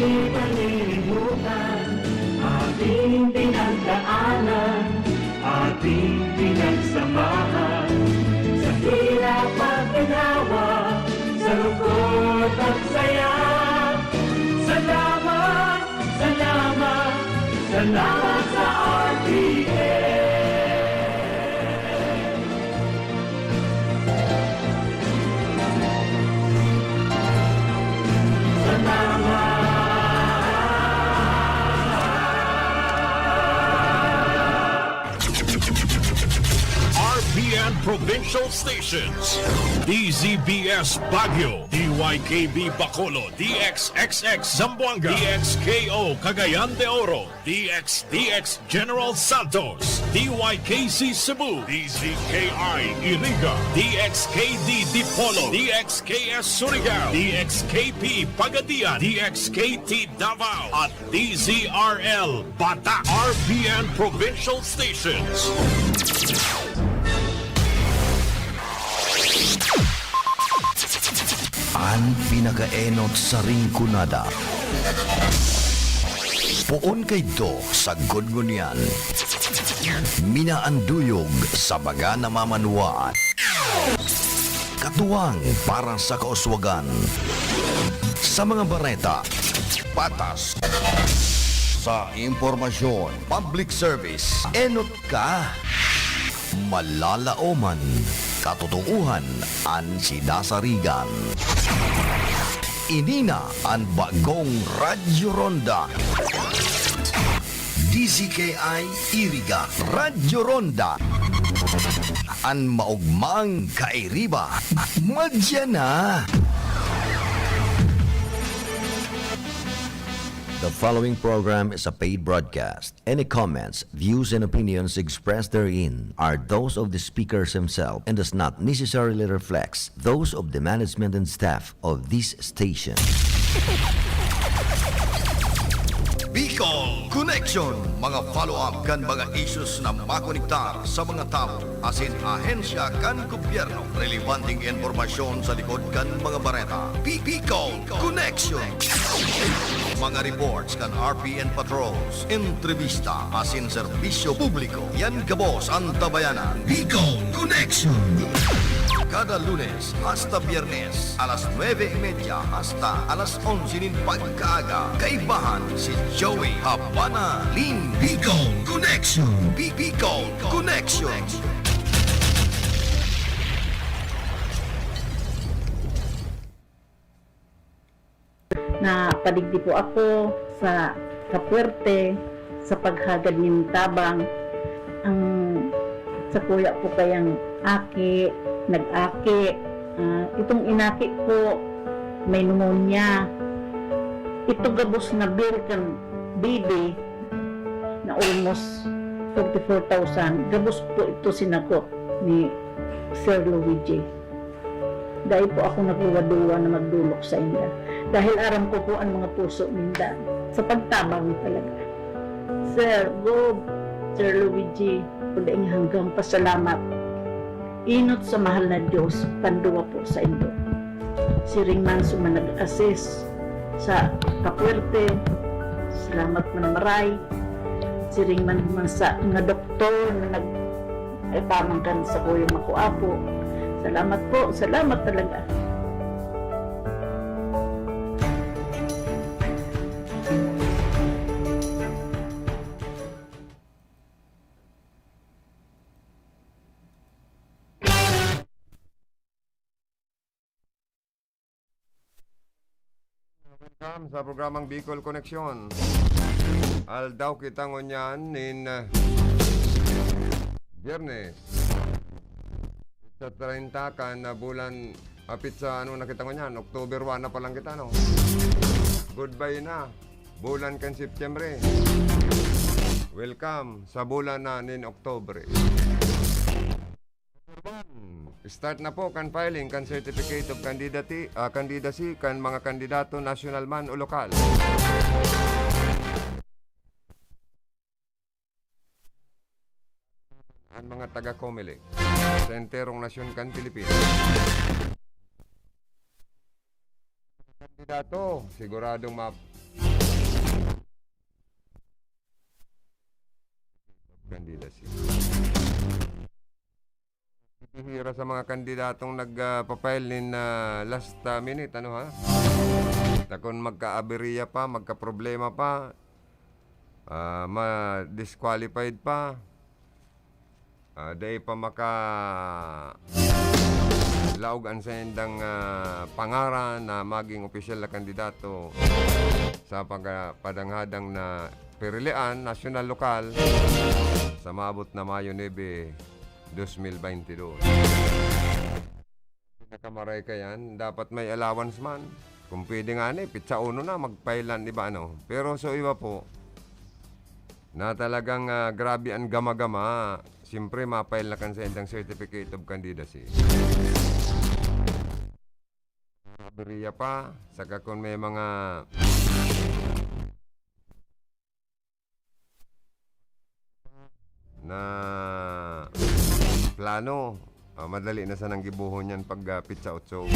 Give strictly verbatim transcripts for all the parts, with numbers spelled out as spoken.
Kalilimutan, ating pinagdaanan, ating pinagsamahan, sa hirap at ginawa, sa lungkot at saya. Salamat, salamat, salamat sa R T N. R P N Provincial Stations, D Z B S Baguio, D Y K B Bacolod, D X X X Zamboanga, D X K O Cagayan de Oro, D X D X General Santos, D Y K C Cebu, D Z K I Iriga, D X K D Dipolog, D X K S Surigao, D X K P Pagadian, D X K T Davao, at D Z R L Bata, R P N Provincial Stations. An pinakaenot sa Rinconada. Poon kaidto sagkod ngunyan. Minaanduyog sa mga namamanwaan. Katuwang para sa kauswagan. Sa mga bareta, patas. Sa impormasyon, public service, enot ka. Malalaoman, katotoohan an sinasarigan. Ini na an bagong Radyo Ronda. D Z K I Iriga, Radyo Ronda. An maogmang kairiba, madya na. The following program is a paid broadcast. Any comments, views, and opinions expressed therein are those of the speakers himself and does not necessarily reflect those of the management and staff of this station. Bicol Connection, mga follow-up kan mga issues na makonektar sa mga tawo asin ahensya kan gobyerno. Relebanteng impormasyon sa likod kan mga bareta. Bi-, Bicol Connection. Mga reports kan R P N patrols, entrevista asin serbisyo publiko. Yan gabos an Tabayanan. Bicol Connection. Kada Lunes hasta Biyernes, alas nuebe y media hasta alas onse nin pagkaaga. Kaibahan si Joey Habana Lim. Bicol Connection. Bi-, Bicol Connection. Napadigdi po ako sa Kapuerte sa paghagad nin tabang. Ang sakuya po kayang aki, nag-aki, ah, itong inaki po may pneumonia. Ito gabos na bill kan bibi na almost forty-four thousand, gabos po ito sinakop ni Sir Luigi. Dai po ako nagduwa-duwa na magdolok sainda, dahil aram ko po an mga puso ninda sa pagtabang talaga. Sir Gob, Sir Luigi, daing hanggang pasalamat. Enot sa mahal na Dios, panduwa po saindo. Siring man sa mga nag-assist sa Kapuerte, salamat man maray. Siring man, man sa mga doktor na nag-, eh, pamangkan sa kuya Makuapo. Salamat po, salamat talaga. Welcome sa programang Bicol Connection. Aldaw kita ngunyan nin, ah, Biyernes. Sa treinta kan, ah, bulan, ah, petsa, ano na kita ngunyan? October one na pa lang kita, no? Goodbye na. Bulan kan Setyembre. Welcome sa bulan na nin Oktobre. Number one, start na po kan filing kan Certificate of Candidati-, ah, Candidacy kan mga kandidato nasyonal man o lokal. An mga taga-Comelec sa enterong nasyon kan Pilipinas. Kandidato, siguradong ma-, Candidacy. Bibihira sa mga kandidatong nag, ah, pa-file nin, ah, last, ah, minute, ano, ha? Ta kun magka-aberya pa, magkaproblema pa, ah, ma-disqualified pa, ah, dai pa maka-, laog an saindang, ah, pangaran na maging opisyal na kandidato sa pag-, ah, padanghadang na pirilian, nasyonal, lokal, sa maabot na Mayo nuebe, dos mil baynte dos. Pinakamaray ka yan, dapat may allowance man. Kung pwede nga ni, pitsa uno na, mag-file lang, di ba, ano? Pero so iba po, na talagang, ah, grabe ang gama-gama, siyempre, ma-file na kan sa indang certificate of candidacy. Aberya pa, saka kung may mga na plano, ah, madali na sanang gibohon yan pag, ah, pitsa otso.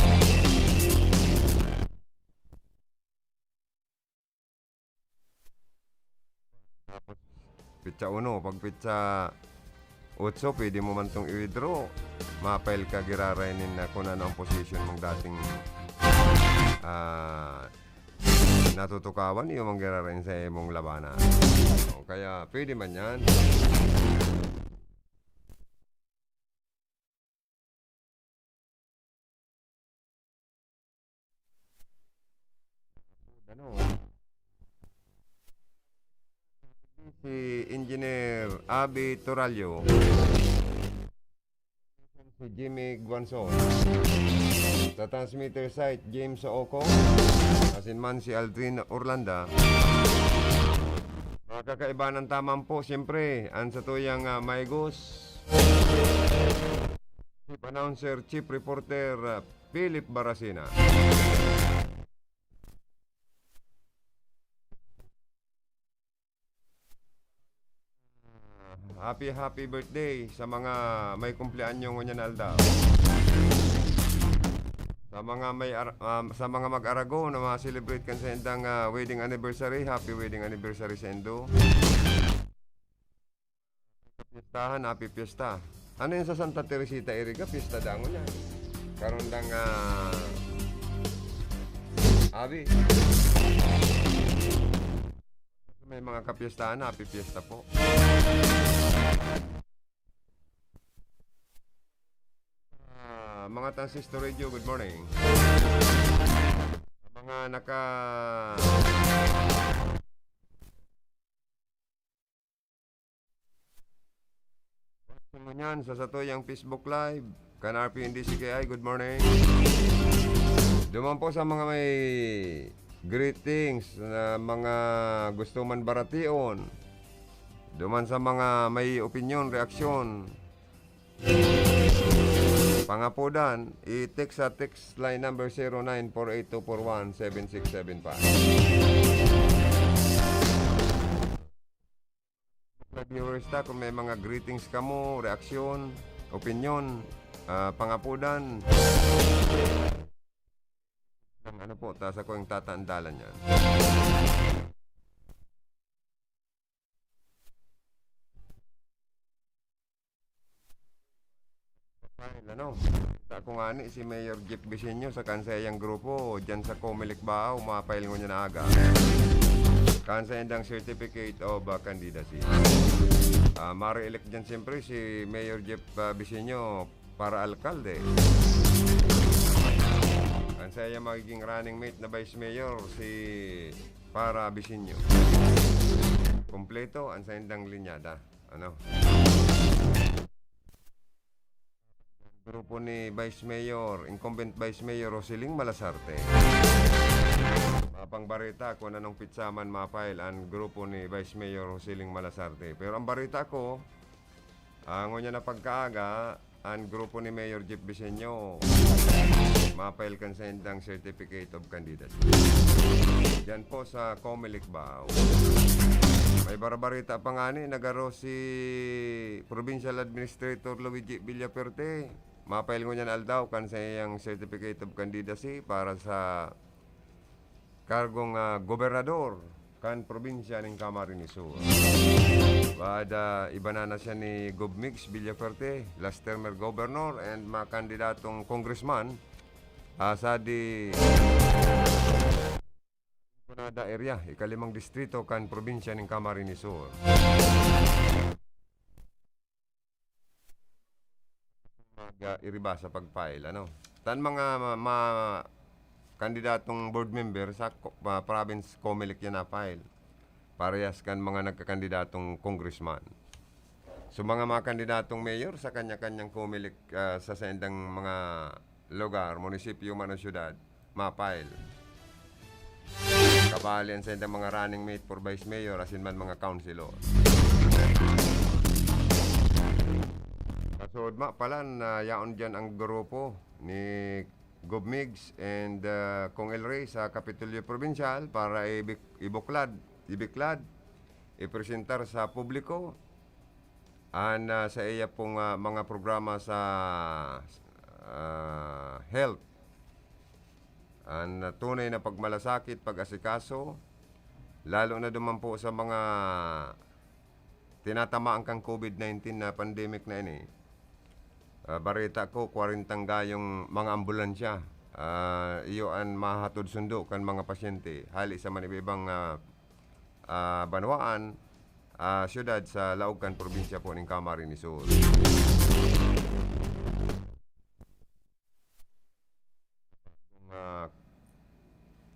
Tapos, pitsa uno, pag pitsa otso, pwede mo man tong i-withdraw. Ma-file ka giraray nin na kung ano ang position mong dating, ah, natutukawan, iyo man giraray sa imong labanan. O, kaya pwede man yan. Ano? Si Engineer Avi Torallo. Si Jimmy Guanzon. Sa transmitter site, James Oco. Asin man si Aldrin Orlanda. Mga kakaibanan taman po, siyempre, ang satuyang, ah, maigos. Chief Announcer, Chief Reporter, ah, Philip Baracena. Happy, happy birthday sa mga may kumpleanyo ngunyan na aldaw. Sa mga may ar-, um, sa mga mag-arago na ma-celebrate kan sa indang, ah, wedding anniversary, happy wedding anniversary sa indo. Piestahan, happy fiesta. Ano yun sa Santa Teresita, Iriga? Fiesta dangon yan. Karon lang, ah, abi. May mga kapiestahan, happy fiesta po. Ah, mga Transistor Radio, good morning. Mga naka- Ngunyan sa satuyang Facebook Live, kan R P N D C K I, good morning. Duman po sa mga may greetings na mga gusto man baratiyon. Duman sa mga may opinyon, reaksyon, pangapodan, i-text sa text line number zero nine four eight two four one seven six seven five. Mga viewers ta, kung may mga greetings kamo, reaksyon, opinyon, ah, pangapodan, ang ano po, ta sa ko yung tatandalan niya. File, ano? Kita ko nga ni si Mayor Jeff Bisinyo sa kansayang grupo, dyan sa Comelec Baao, ma-file ngunyan na aga. Kansayang dang certificate of, ah, candidacy. Ah, mare-elect dyan siyempre si Mayor Jeff, ah, Bisinyo para alkalde. Kansayang magiging running mate na vice mayor si para Bisinyo. Kompleto ang saindang linyada. Ano? Grupo ni Vice Mayor, incumbent Vice Mayor Roseling Malasarte. Mapang barita kung anong pitsa man ma-file ang grupo ni Vice Mayor Roseling Malasarte. Pero ang barita ko, ah, ngunyan na pagkaaga, ang grupo ni Mayor Jeff Bisenyo, ma-file kan sa indang certificate of candidacy. Diyan po sa Comelec Baao. May barabarita pa nga ni, nagaro si Provincial Administrator Luigi Villafuerte. Ma-file ngunyan aldaw kan sa iyang certificate of candidacy para sa kargong, ah, gobernador kan probinsya nin Camarines Sur. Bada, iba na na siya ni Gov Migs Villafuerte, last termer governor, and mga kandidatong congressman, ah, sa di Rinconada area, ikalimang distrito kan probinsya nin Camarines Sur. Mag, ah, iriba sa pag-file, ano? Tan mga ma-, ma-, kandidatong board member sa ko-, ah, province Comelec yan na-file. Parehas kan mga nagkakandidatong congressman. So, mga, mga kandidatong mayor sa kanya-kanyang Comelec, ah, sa saindang mga lugar, munisipyo man o syudad, ma-file. Kabali an saindang mga running mate for vice mayor asin man mga councilor. Kasood ma palan na yaon diyan ang grupo ni Gov Migs and, ah, Cong El Rey sa Kapitolyo Probinsyal para ibik-, ibuklad, ibiklad, ipresentar sa publiko an, ah, sa iya pong, ah, mga programa sa, ah, health. An, ah, tunay na pagmalasakit, pag-asikaso, lalo na duman po sa mga tinatamaan kan covid nineteen na pandemic na ini. Ah, bareta ko, kwarentang gayong mga ambulansya, ah, iyo an mahatod sundo kan mga pasyente hali sa man iba-ibang, ah, ah, banwaan, ah, syudad sa laog kan probinsya po nin Camarines Sur. Mga,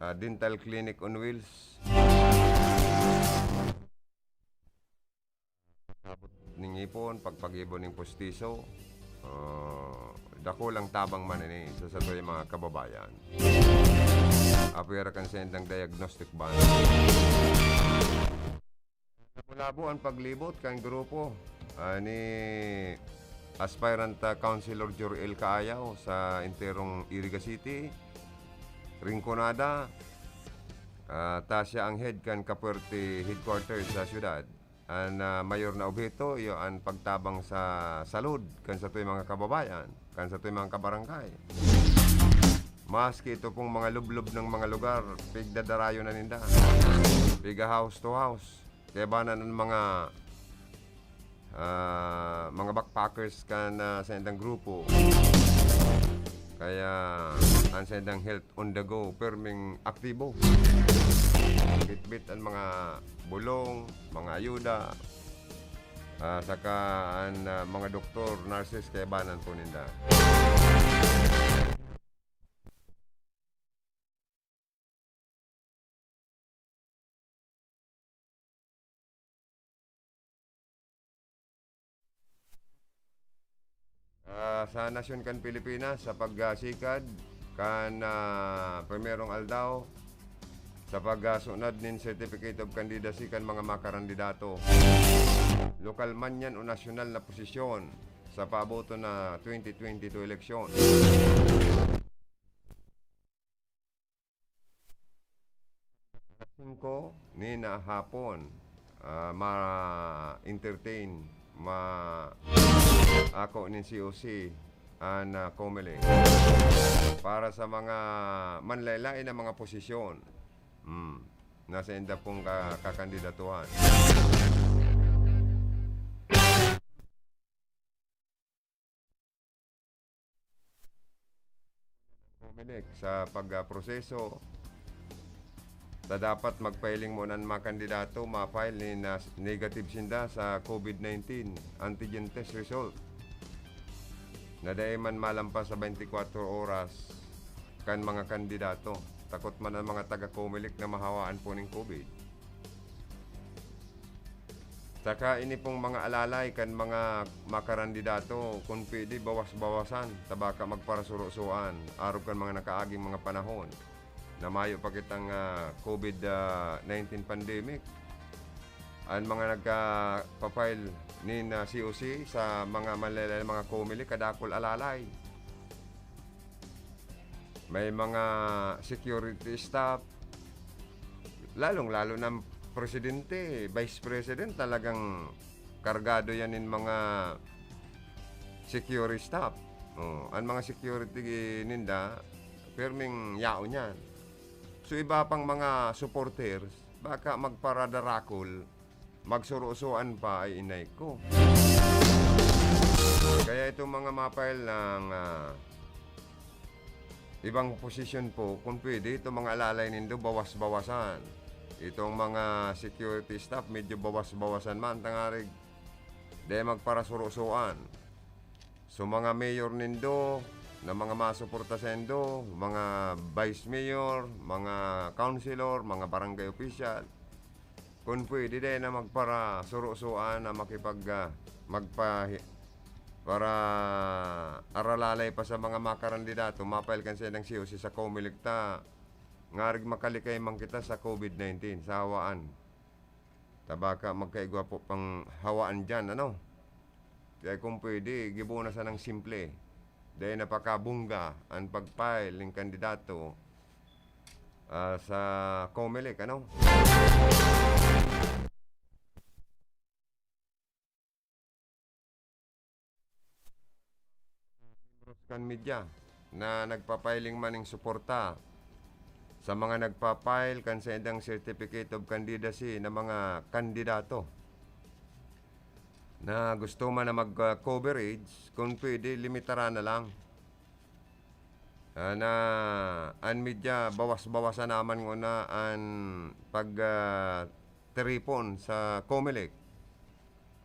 ah, dental clinic on wheels. Pagkabot ning ngipon, pagpagibo ning pustiso, ah, dakulang tabang man ini sa satuyang mga kababayan. Apwera kan saindang diagnostic van. Labo-labo an paglibot kan grupo, ah, ni aspirant, ah, Councilor Joriel Caayaw sa enterong Iriga City, Rinconada. Ah, ta siya ang head kan Kapuerte Headquarters sa syudad. An, ah, mayor na obheto, iyo an pagtabang sa salud kan satuyang mga kababayan, kan satuyang mga kabarangay. Maski ito pong mga lublob ng mga lugar, pigdadarayo na ninda. Piga house to house. Kaibanan ang mga, ah, mga backpackers kan, ah, saindang grupo. Kaya, ang saindang health on the go, perming aktibo. Bitbit ang mga bulong, mga ayuda, ah, saka ang, ah, mga doktor, nurses, kaibanan po ninda. Ah, sa nasyon kan Pilipinas, sa pagsikad kan, ah, primerong aldaw, sa pagsunod nin Certificate of Candidacy kan mga makarandidato, lokal man yan o nasyonal na posisyon, sa paaboton na twenty twenty-two eleksyon. Alas singko nin hapon, ah, ma-entertain, ma-, ako nin C O C, an, ah, Comelec. Para sa mga manlaen-laen na mga posisyon, hmm, na sainda pong ka-, kakandidatuhan. Comelec sa pag, ah, proseso, ta dapat magpa-filing muna an mga kandidato, ma-file nin, ah, negative sinda sa covid nineteen antigen test result na dai man malampas sa twenty-four oras kan mga kandidato. Takot man ang mga taga-Comelec na mahawaan po nin covid. Saka ini pong mga alalay kan mga makarandidato, kun pwede, bawas-bawasan, ta baka magparasurosoan, arog kan mga nakaaging mga panahon na mayo pa kitang, ah, covid, ah, nineteen pandemic. An mga nagkapa-file nin, ah, C O C sa mga manlaen-laen, mga Comelec, kadakul alalay. May mga security staff, lalong-lalo na ang presidente, vice president, talagang kargado yan nin mga security staff. Oh, an mga security ninda, pirming yaon yan. So, iba pang mga supporters, baka magparadarakol, magsurusuan pa ay inay ko. Kaya itong mga ma-file ng, ah, ibang posisyon po, kung pwede, itong mga alalay nindo, bawas-bawasan. Itong mga security staff, medyo bawas-bawasan man, tangarig, di magparasurusuan. So, mga mayor nindo, na mga masuporta saindo, mga vice mayor, mga councilor, mga barangay official, kung pwede, dai na magparasurusuan na makipag-, ah, magpa-, para aralalay pa sa mga makarandidato, ma-file kan saindang C O C sa Comelec ta ngarig makalikay man kita sa COVID nineteen, sa hawaan. Ta baka magkaigwa po pang hawaan diyan, ano? Kaya kung pwede, gibo na sanang simple. Dai na pakabongga an pag-file nin kandidato, ah, sa Comelec, ano? Kan media na nagpa-filing man ning suporta sa mga nagpa-file kan saindang Certificate of Candidacy na mga kandidato na gusto man na mag, ah, coverage, kung pwede, limitaran na lang. Ah, na an media, bawas-bawasan naman nguna an pag, ah, tiripon sa Comelec,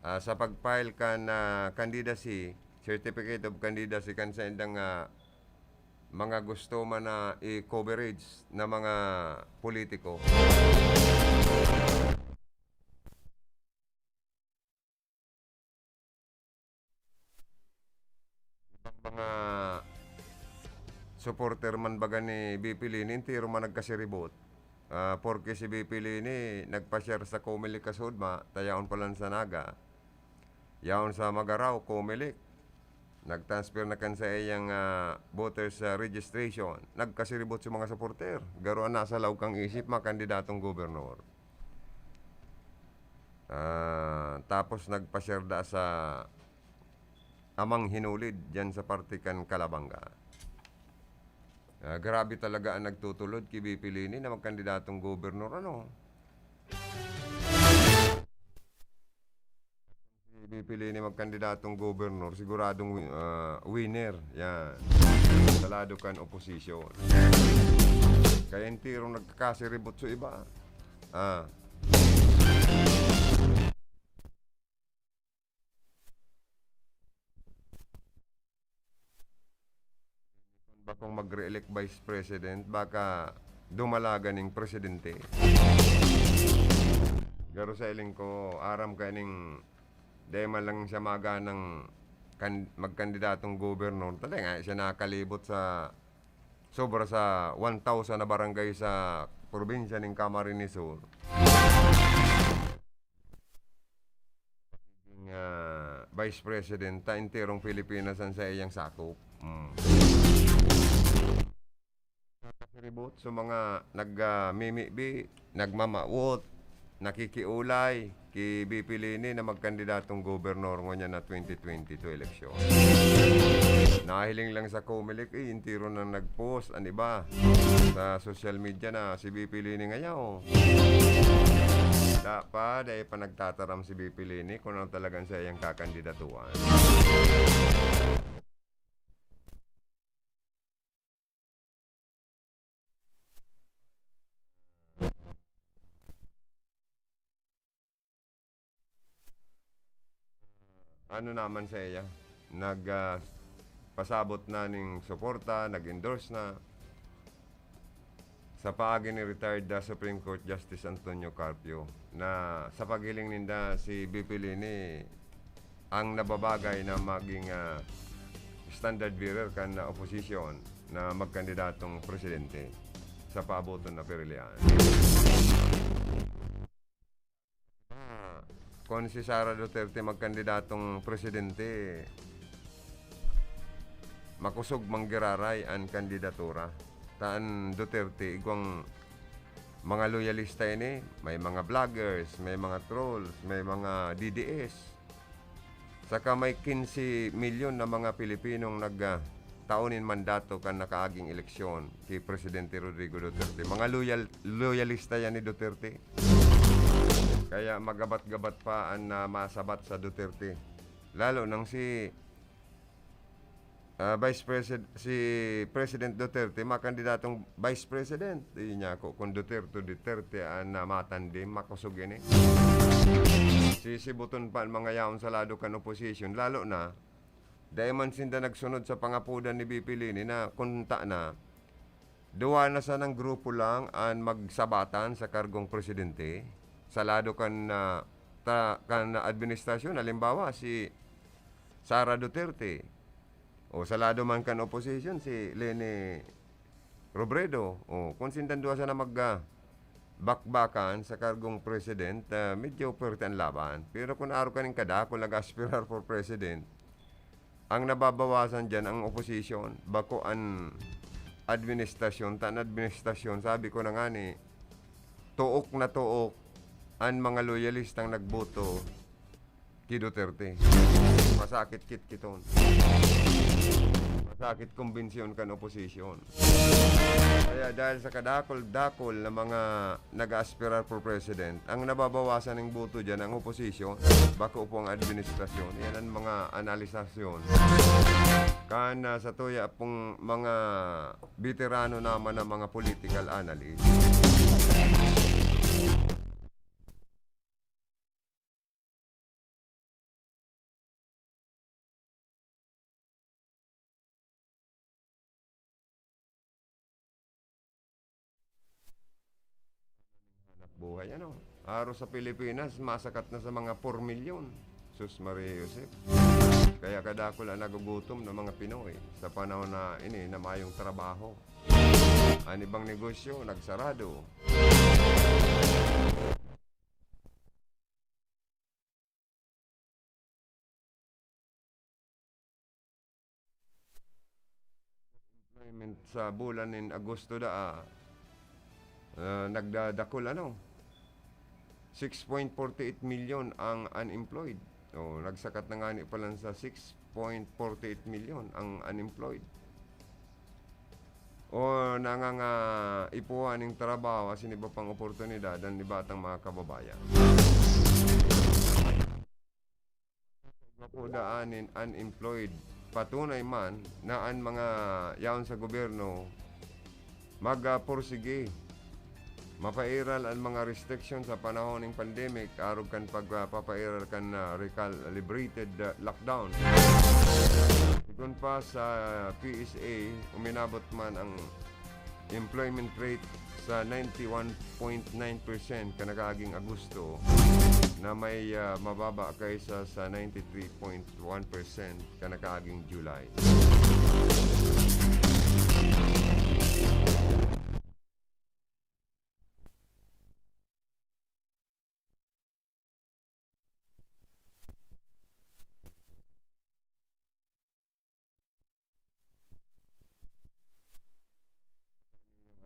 ah, sa pag-file kan, ah, candidacy, certificate of candidacy kan saindang, ah, mga gusto man na i-coverage na mga politiko. Ibang mga supporter man baga ni V P Leni, entero man nagkasiribot. Ah, porke si V P Leni nagpa-share sa Comelec kasuodma, ta yaon pa lang sa Naga. Yaon sa Magarao, Comelec. Nag-transfer na kan saiyang, ah, voters, ah, registration. Nagkasiribot sa mga supporter. Garo an nasa laog kan isip, makandidatong gobernador. Ah, tapos nagpa-share da sa Amang Hinulid, diyan sa parte kan Calabanga. Ah, grabe talaga ang nagtutulod ki V P Leni na magkandidatong gobernador, ano? Si V P Leni magkandidatong gobernador, siguradong wi-, ah, winner. Yan. Sa lado kan oposisyon. Kaya enterong nagkakasiribot sa iba. Ah. Bakong mag-re-elect vice president, baka dumalagan ning presidente. Garo sa iling ko, aram ka ning, dai man lang siya maganang kan-, magkandidatong gobernador. Talaga nga, siya nakalibot sa sobra sa one thousand na barangay sa probinsya ning Camarines Sur. Pagiging, ah, vice president ta, enterong Pilipinas an saiyang sakop. Mm. Nakakiribot sa mga nag, ah, mimibi, nagmamawot, nakikiulay ki V P Leni na magkandidatong gobernador ngunyan na twenty twenty-two eleksyon. Nahiling lang sa Comelec, eh, entero nang nag-post an iba sa social media na si V P Leni ngayaw. Da pa, dai pa nagtataram si V P Leni kung ano talagang saiyang kakandidatuhan. Ano naman sa iya, nag, ah, pasabot na ning suporta, nag-endorse na sa paagi ni retired, ah, Supreme Court Justice Antonio Carpio, na sa paghiling ninda, si V P Leni ang nababagay na maging, ah, standard bearer kan, ah, oposisyon na magkandidatong presidente sa paaboton na pirilian. Ah, kun si Sara Duterte magkandidatong presidente, makosog manggiraray an kandidatura. Ta an Duterte, igwang mga loyalista ini, may mga vloggers, may mga trolls, may mga D D S. Saka may quince milyon na mga Pilipinong nag, ah, tao nin mandato kan nakaaging eleksyon ki Presidente Rodrigo Duterte. Mga loyal-, loyalista yan ni Duterte. Kaya magabat-gabat pa an, ah, masabat sa Duterte. Lalo nang si, ah, Vice Presid-, si President Duterte makandidatong Vice President. Di niya ako, kung Duterte, Duterte an, ah, matandem, makosog ini. Sisibuton pa an mga yaon sa lado kan opposition, lalo na dai man sinda nagsunod sa pangapodan ni V P Leni na kunta na, duwa na sanang grupo lang an magsabatan sa kargong presidente sa lado kan, ah, ta-, kan administrasyon. Halimbawa, si Sara Duterte. O sa lado man kan opposition, si Leni Robredo. O, kung sinda duwa sana mag, ah, bakbakan sa kargong president, ah, medyo puwerte an laban. Pero kung arog kaning kadakul nag-aspirar for president, ang nababawasan diyan ang opposition, bako an administrasyon. Ta an administrasyon, sabi ko na ngani, took na took an mga loyalistang nagboto ki Duterte. Masakit kitkiton. Masakit kumbensyon kan opposition. Kaya dahil sa kadakul-dakul na mga nag-aaspirar for president, ang nababawasan ning boto diyan, ang opposition, bako po ang administrasyon. Yan ang mga analisasyon. Kan, ah, sa tuya pong mga veterano naman ng mga political analyst. Hanap buhay, ano? Aro sa Pilipinas, masakat na sa mga four milyon. Sus, Maria Josep. Kaya kadakul ang nagugutom ng mga Pinoy sa panahon na ini na mayong trabaho. An ibang negosyo, nagsarado. Employment sa bulan nin Agosto daa, ah, nagdadakul, ano, six point forty eight milyon ang unemployed. O, nagsakat na ngani pa lang sa six point forty eight milyon ang unemployed. O nangangaipuhan ning trabaho asin iba pang oportunidad an iba tang mga kababayan. Gapo daan nin unemployed. Patunay man na an mga yaon sa gobyerno mag, ah, pursige. Mapairal an mga restriction sa panahon ning pandemic, arog kan pagpapairal kan, ah, recalibrated, ah, lockdown. Sigon pa sa P S A, uminabot man ang employment rate sa ninety one point nine percent kan nakaaging Agosto, na may, ah, mababa kaysa sa ninety three point one percent kan nakaaging July.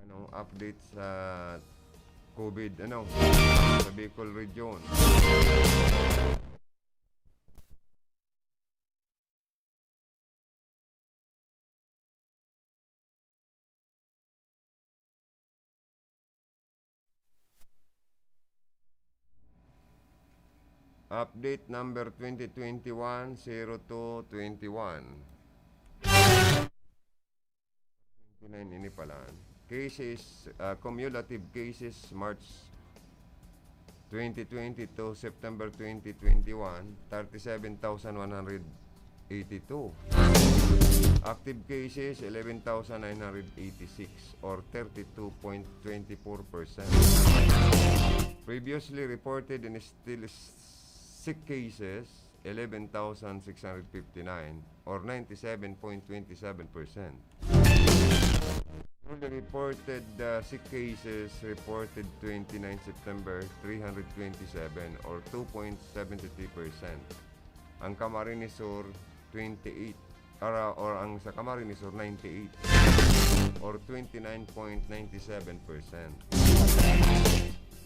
Ano, update sa COVID, ano, sa Bicol Region. Update number twenty twenty-one zero two twenty-one. Twenty-nine ini pala. Cases, ah, cumulative cases, March twenty twenty to September twenty twenty-one, thirty-seven thousand one hundred eighty-two. Active cases, eleven thousand nine hundred eighty-six, or thirty-two point twenty-four percent. Previously reported and still sick cases, eleven thousand six hundred fifty-nine, or ninety-seven point twenty-seven percent. Newly reported, uh, sick cases reported twenty-nine September, three hundred twenty-seven, or two point seventy-three percent. Ang Camarines Sur, twenty-eight, or, or ang sa Camarines Sur, ninety-eight, or twenty-nine point nine seven percent.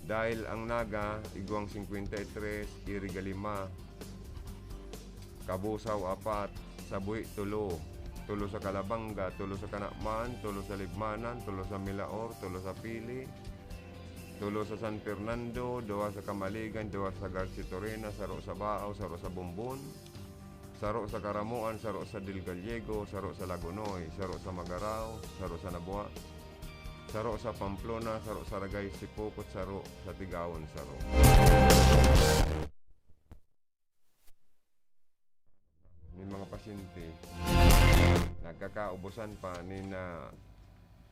Dahil ang Naga, igwang singkwenta y tres, Iriga lima, Cabusao apat, Sabuhi tulo, tulo sa Calabanga, tulo sa Canaman, tulo sa Libmanan, tulo sa Milaor, tulo sa Pili, Tulo sa San Fernando, duwa sa Camaligan, duwa sa Garchitorena, saro sa Baao, saro sa Bombon, saro sa Caramoan, saro sa Del Gallego, saro sa Lagonoy, saro sa Magarao, saro sa Nabua, saro sa Pamplona, saro sa Ragay, Sipocot, saro sa Tigaon, saro. May mga pasyente, nagkakaubusan pa nin, ah,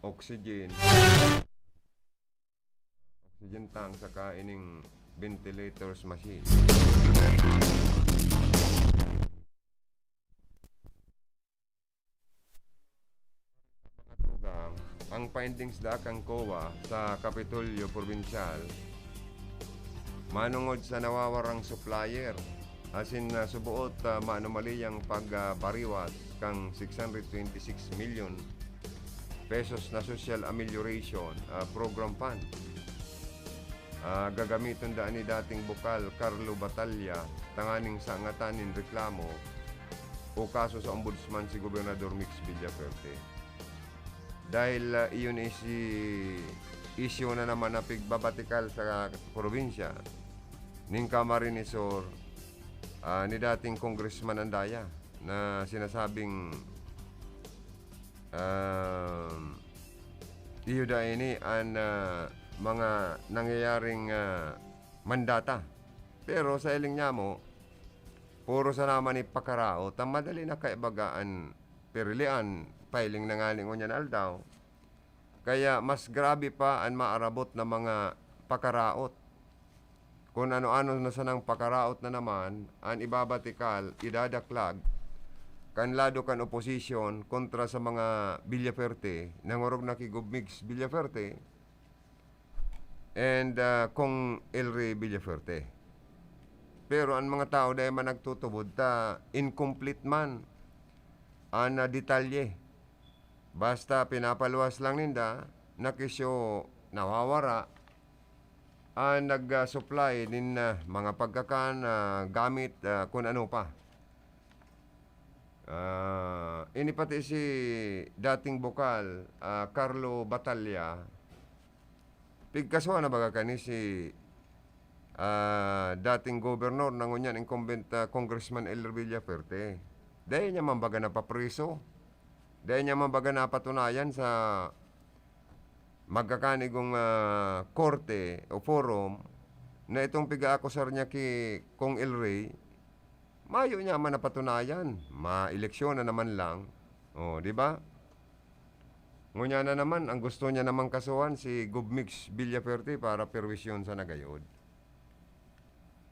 oxygen. Oxygen tank saka ining ventilators machine. Mga tugang, ang findings daa kan COA sa Kapitolyo Probinsyal manongod sa nawawarang supplier, asin, ah, suboot, ah, maanomaliyang pagbariwas kan six hundred twenty-six million pesos na Social Amelioration, ah, Program Fund. Ah, gagamiton daa ni dating bukal Carlo Batalla tanganing sangatan nin reklamo o kaso sa Ombudsman si Gobernador Mix Villafuerte. Dahil, ah, iyon is isyu na naman na pigbabatikal sa probinsya nin Camarines Sur, ah, ni dating Congressman Andaya na sinasabing, um, iyo daa ini an, ah, mga nangyayaring, ah, mandata. Pero sa hiling niamo, puro sana man ipakaraot, ang madali na kaibaga an pirilian, filing na ngani ngunyan aldaw. Kaya mas grabe pa an maarabot na mga pakaraot. Kun ano-ano na sanang pakaraot na naman an ibabatikal, idadaklag kan lado kan oposisyon kontra sa mga Villafuerte, nangorog na ki Gov Migs Villafuerte and, ah, Cong Elry Villafuerte. Pero an mga tao dai man nagtutubod ta incomplete man an, ah, detalye. Basta pinapaluwas lang ninda na kesyo nawawara an nag, ah, supply nin, ah, mga pagkakan, ah, gamit, ah, kun ano pa. Ah, ini pati si dating bukal, ah, Carlo Batalla, pigkasuhan na baga kani si, ah, dating gobernador na ngunyan incumbent, ah, Congressman Elry Villafuerte. Dai niya man baga napapriso. Dai niya man baga napatunayan sa magkakanigong, ah, korte o forum na itong pig-aakusar niya ki Cong Elry, mayo niya man napatunayan. Maeleksyon na naman lang. O, di ba? Ngunyan na naman, ang gusto niya naman kasuhan si Gov Migs Villafuerte para perwisyon sa nagayod.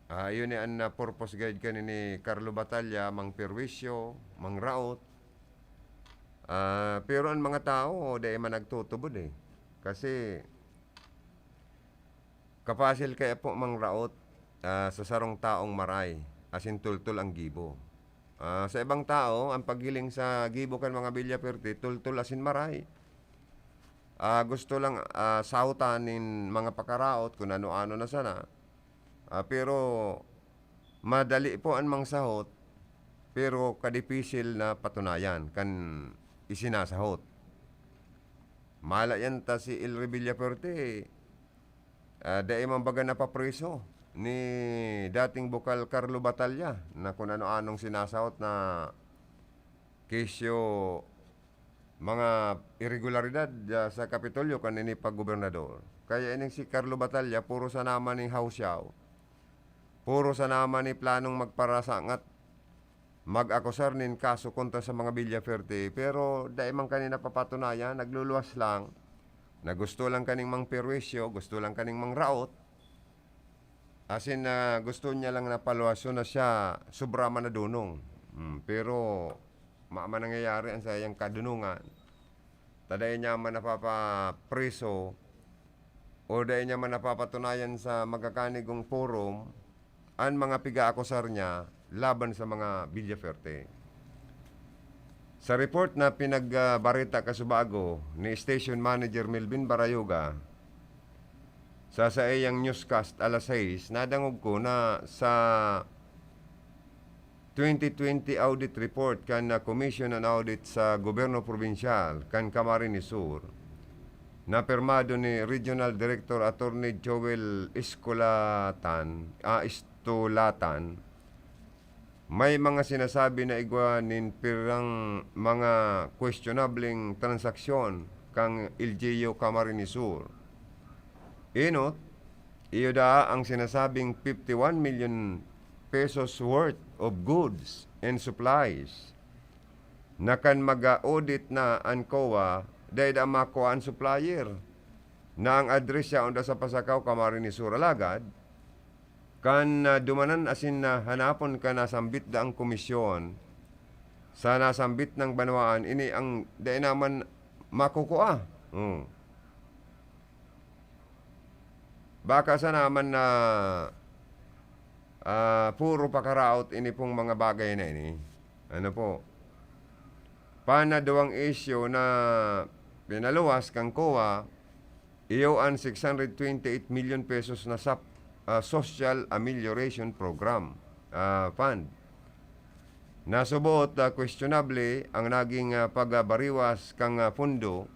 Ah, yun ni an, ah, purpose guide kani ni Carlo Batalla, mangperwisyo, mangraot. Ah, pero an mga tawo, dai man nagtutubod, eh. Kasi, kapasil kaya po mangraot, ah, sa sarong taong maray, asin tultol ang gibo. Ah, sa ibang tawo, ang paghiling sa gibo kan mga Villafuerte, tultol asin maray. Ah, gusto lang, ah, sautan nin mga pakaraot kun ano-ano na sana. Ah, pero madali po an mangsahot, pero kadipisil na patunayan kan isinasahot. Mala yan ta si Elry Villafuerte, ah, dai man baga napapriso ni dating bukal Carlo Batalla na kun ano-anong sinasahot na kesyo mga iregularidad, ah, sa Kapitolyo kan ini pa gobernador. Kaya ining si Carlo Batalla, puro sana man ning hawsyaw. Puro sana man ni planong magparasangat, mag-akusar nin kaso kontra sa mga Villafuerte, pero dai man kani napapatunayan, nagluluwas lang, na gusto lang kaning mangperwisyo, gusto lang kaning mangraot. Asin na gusto niya lang na paluwason na siya sobra man na dunong. Hmm, pero ma-, man nangyayari ang saiyang kadunongan. Ta dai niya man napapapriso o dai niya man napapatunayan sa magkakanigong forum an mga pig-aakusar niya laban sa mga Villafuerte. Sa report na pinagbareta kasubago ni Station Manager Melvin Barayoga, sa saiyang newscast alas sais, nadangog ko na sa twenty twenty audit report kan, ah, Commission on Audit sa Gobyerno Probinsyal kan Camarines Sur, na pirmado ni Regional Director Attorney Joel Escolatan, ah, Estolatan, may mga sinasabi na igwa nin pirang mga questionableng transaksyon kan L G U Camarines Sur. Enot, iyo daa ang sinasabing fifty-one million pesos worth of goods and supplies na kan mag-audit na an COA, dai daa makua an supplier, na ang address yaon daa sa Pasacao, Camarines Sur. Alagad, kan, ah, dumanan asin na hanapon kan nasambit daang komisyon sa nasambit nang banwaan, ini ang dai naman makukua. Hmm. Baka sana man na, ah, puro pakaraot ini pong mga bagay na ini. Ano po? Panaduwang isyu na pinaluwas kan COA, iyo an six hundred twenty-eight million pesos na sap-, ah, Social Amelioration Program, ah, Fund. Nasuboot, ah, questionable ang naging, ah, pagbariwas kan, ah, pondo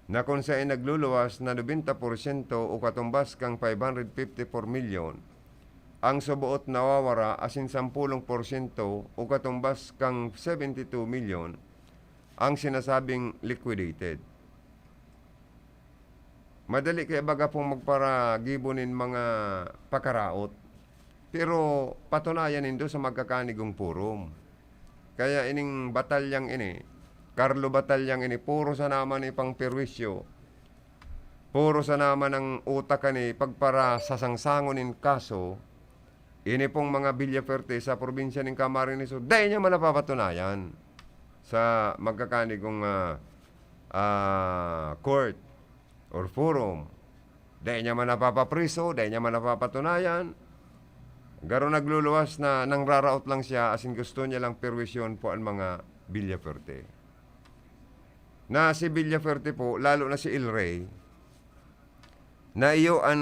na kun saen nagluluwas na nobenta porsyento o katumbas kan five hundred fifty-four milyon, ang suboot nawawara asin sampolong porsyento o katumbas kan seventy-two milyon ang sinasabing liquidated. Madali kaya baga pong magparagibo nin mga pakaraot, pero patunayan nindo sa magkakanigong forum. Kaya ining Batalyang ini, Carlo Batalyang ini, puro sana man ipangperwisyo, puro sana man ang utak kan ipagparasasangsangon nin kaso, ini pong mga Villafuerte sa probinsya nin Camarines Sur, dai niya man napapatunayan sa magkakanigong, ah, ah, court or forum. Dai niya man napapapriso, dai niya man napapatunayan. Garo nagluluwas na nangraraot lang siya, asin gusto niya lang perwisyon po ang mga Villafuerte. Na si Villafuerte po, lalo na si El Rey, na iyo an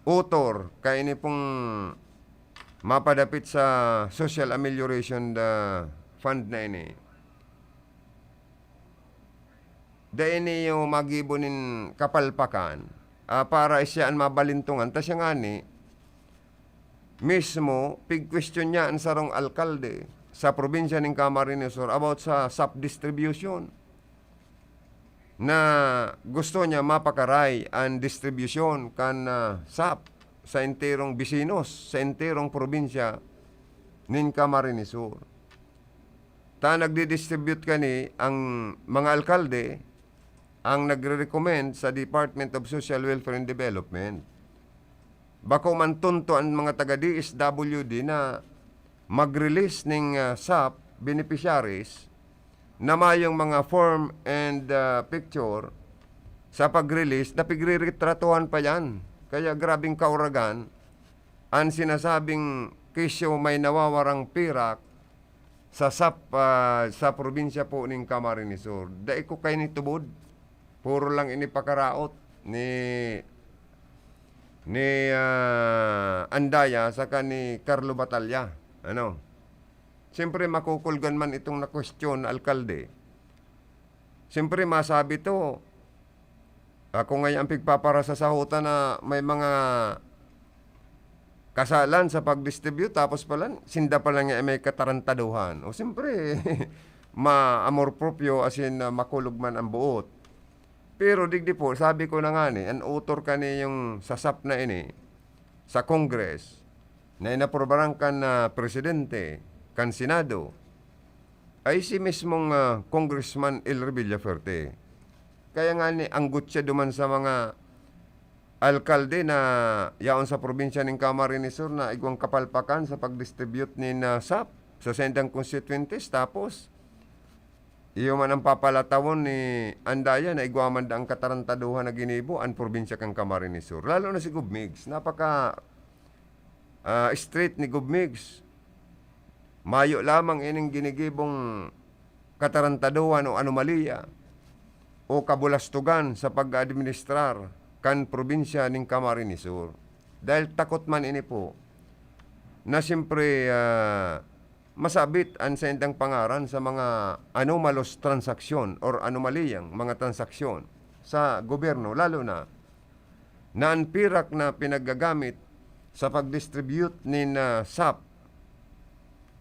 author kaini pong mapadapit sa Social Amelioration, ah, Fund na ini. Dai niyo magibo nin kapalpakan, ah, para siya an mabalintongan. Ta siya ngani, mismo, pig-question niya an sarong alkalde sa probinsya nin Camarines Sur about sa sap distribution, na gusto niya mapakaray an distribusyon kan, ah, sap sa enterong bisinos, sa enterong probinsya nin Camarines Sur. Ta nagdi-distribute kani ang mga alkalde, ang nagre-recommend sa Department of Social Welfare and Development. Bako man tonto an mga taga D S W D na mag-release ning, ah, sap beneficiaries na mayong mga form and, ah, picture sa pag-release na pigre-retratuhan pa yan. Kaya grabing kauragan an sinasabing kesyo may nawawarang pirak sa sap-, ah, sa probinsya po nin Camarines Sur. Dai ko kaini tubod. Puro lang ini pakaraot ni, ni, ah, Andaya saka ni Carlo Batalla. Ano? Siyempre, makukulgan man itong na-question na alkalde. Siyempre, masabi to, ako ngayon ang pigpaparasasahutan na may mga kasalan sa pag-distribute, tapos pala, sinda pala nga may katarantaduhan. O, siyempre, ma-amor proprio, as in, ah, makulog man ang buot. Pero digdi po, sabi ko na nga ni, an author kani yung sa sap na ini, sa Congress, na inaprubaran kan, ah, presidente, kan Senado, ay si mismong, ah, Congressman El Revilla Fuerte. Kaya nga ni, anggot siya duman sa mga alkalde na yaon sa probinsya nin Camarines Sur na igwang kapalpakan sa pag-distribute nin, ah, sap sa sendang constituentes. Tapos, iyo man ang papalatawon ni Andaya na igwa man daang katarantaduhan na ginibo an probinsya kan Camarines Sur. Lalo na si Gov Migs. Napaka, ah, straight ni Gov Migs. Mayo lamang ining ginigibong katarantaduhan o anomalya o kabulastugan sa pag-administrar kan probinsya nin Camarines Sur. Dahil takot man ini po na siyempre, ah, masabit an saindang pangaran sa mga anomalous transaksyon or anomaliyang mga transaksyon. sa gobyerno, lalo na na an pirak na pinaggagamit sa pag-distribute nin, ah, SAP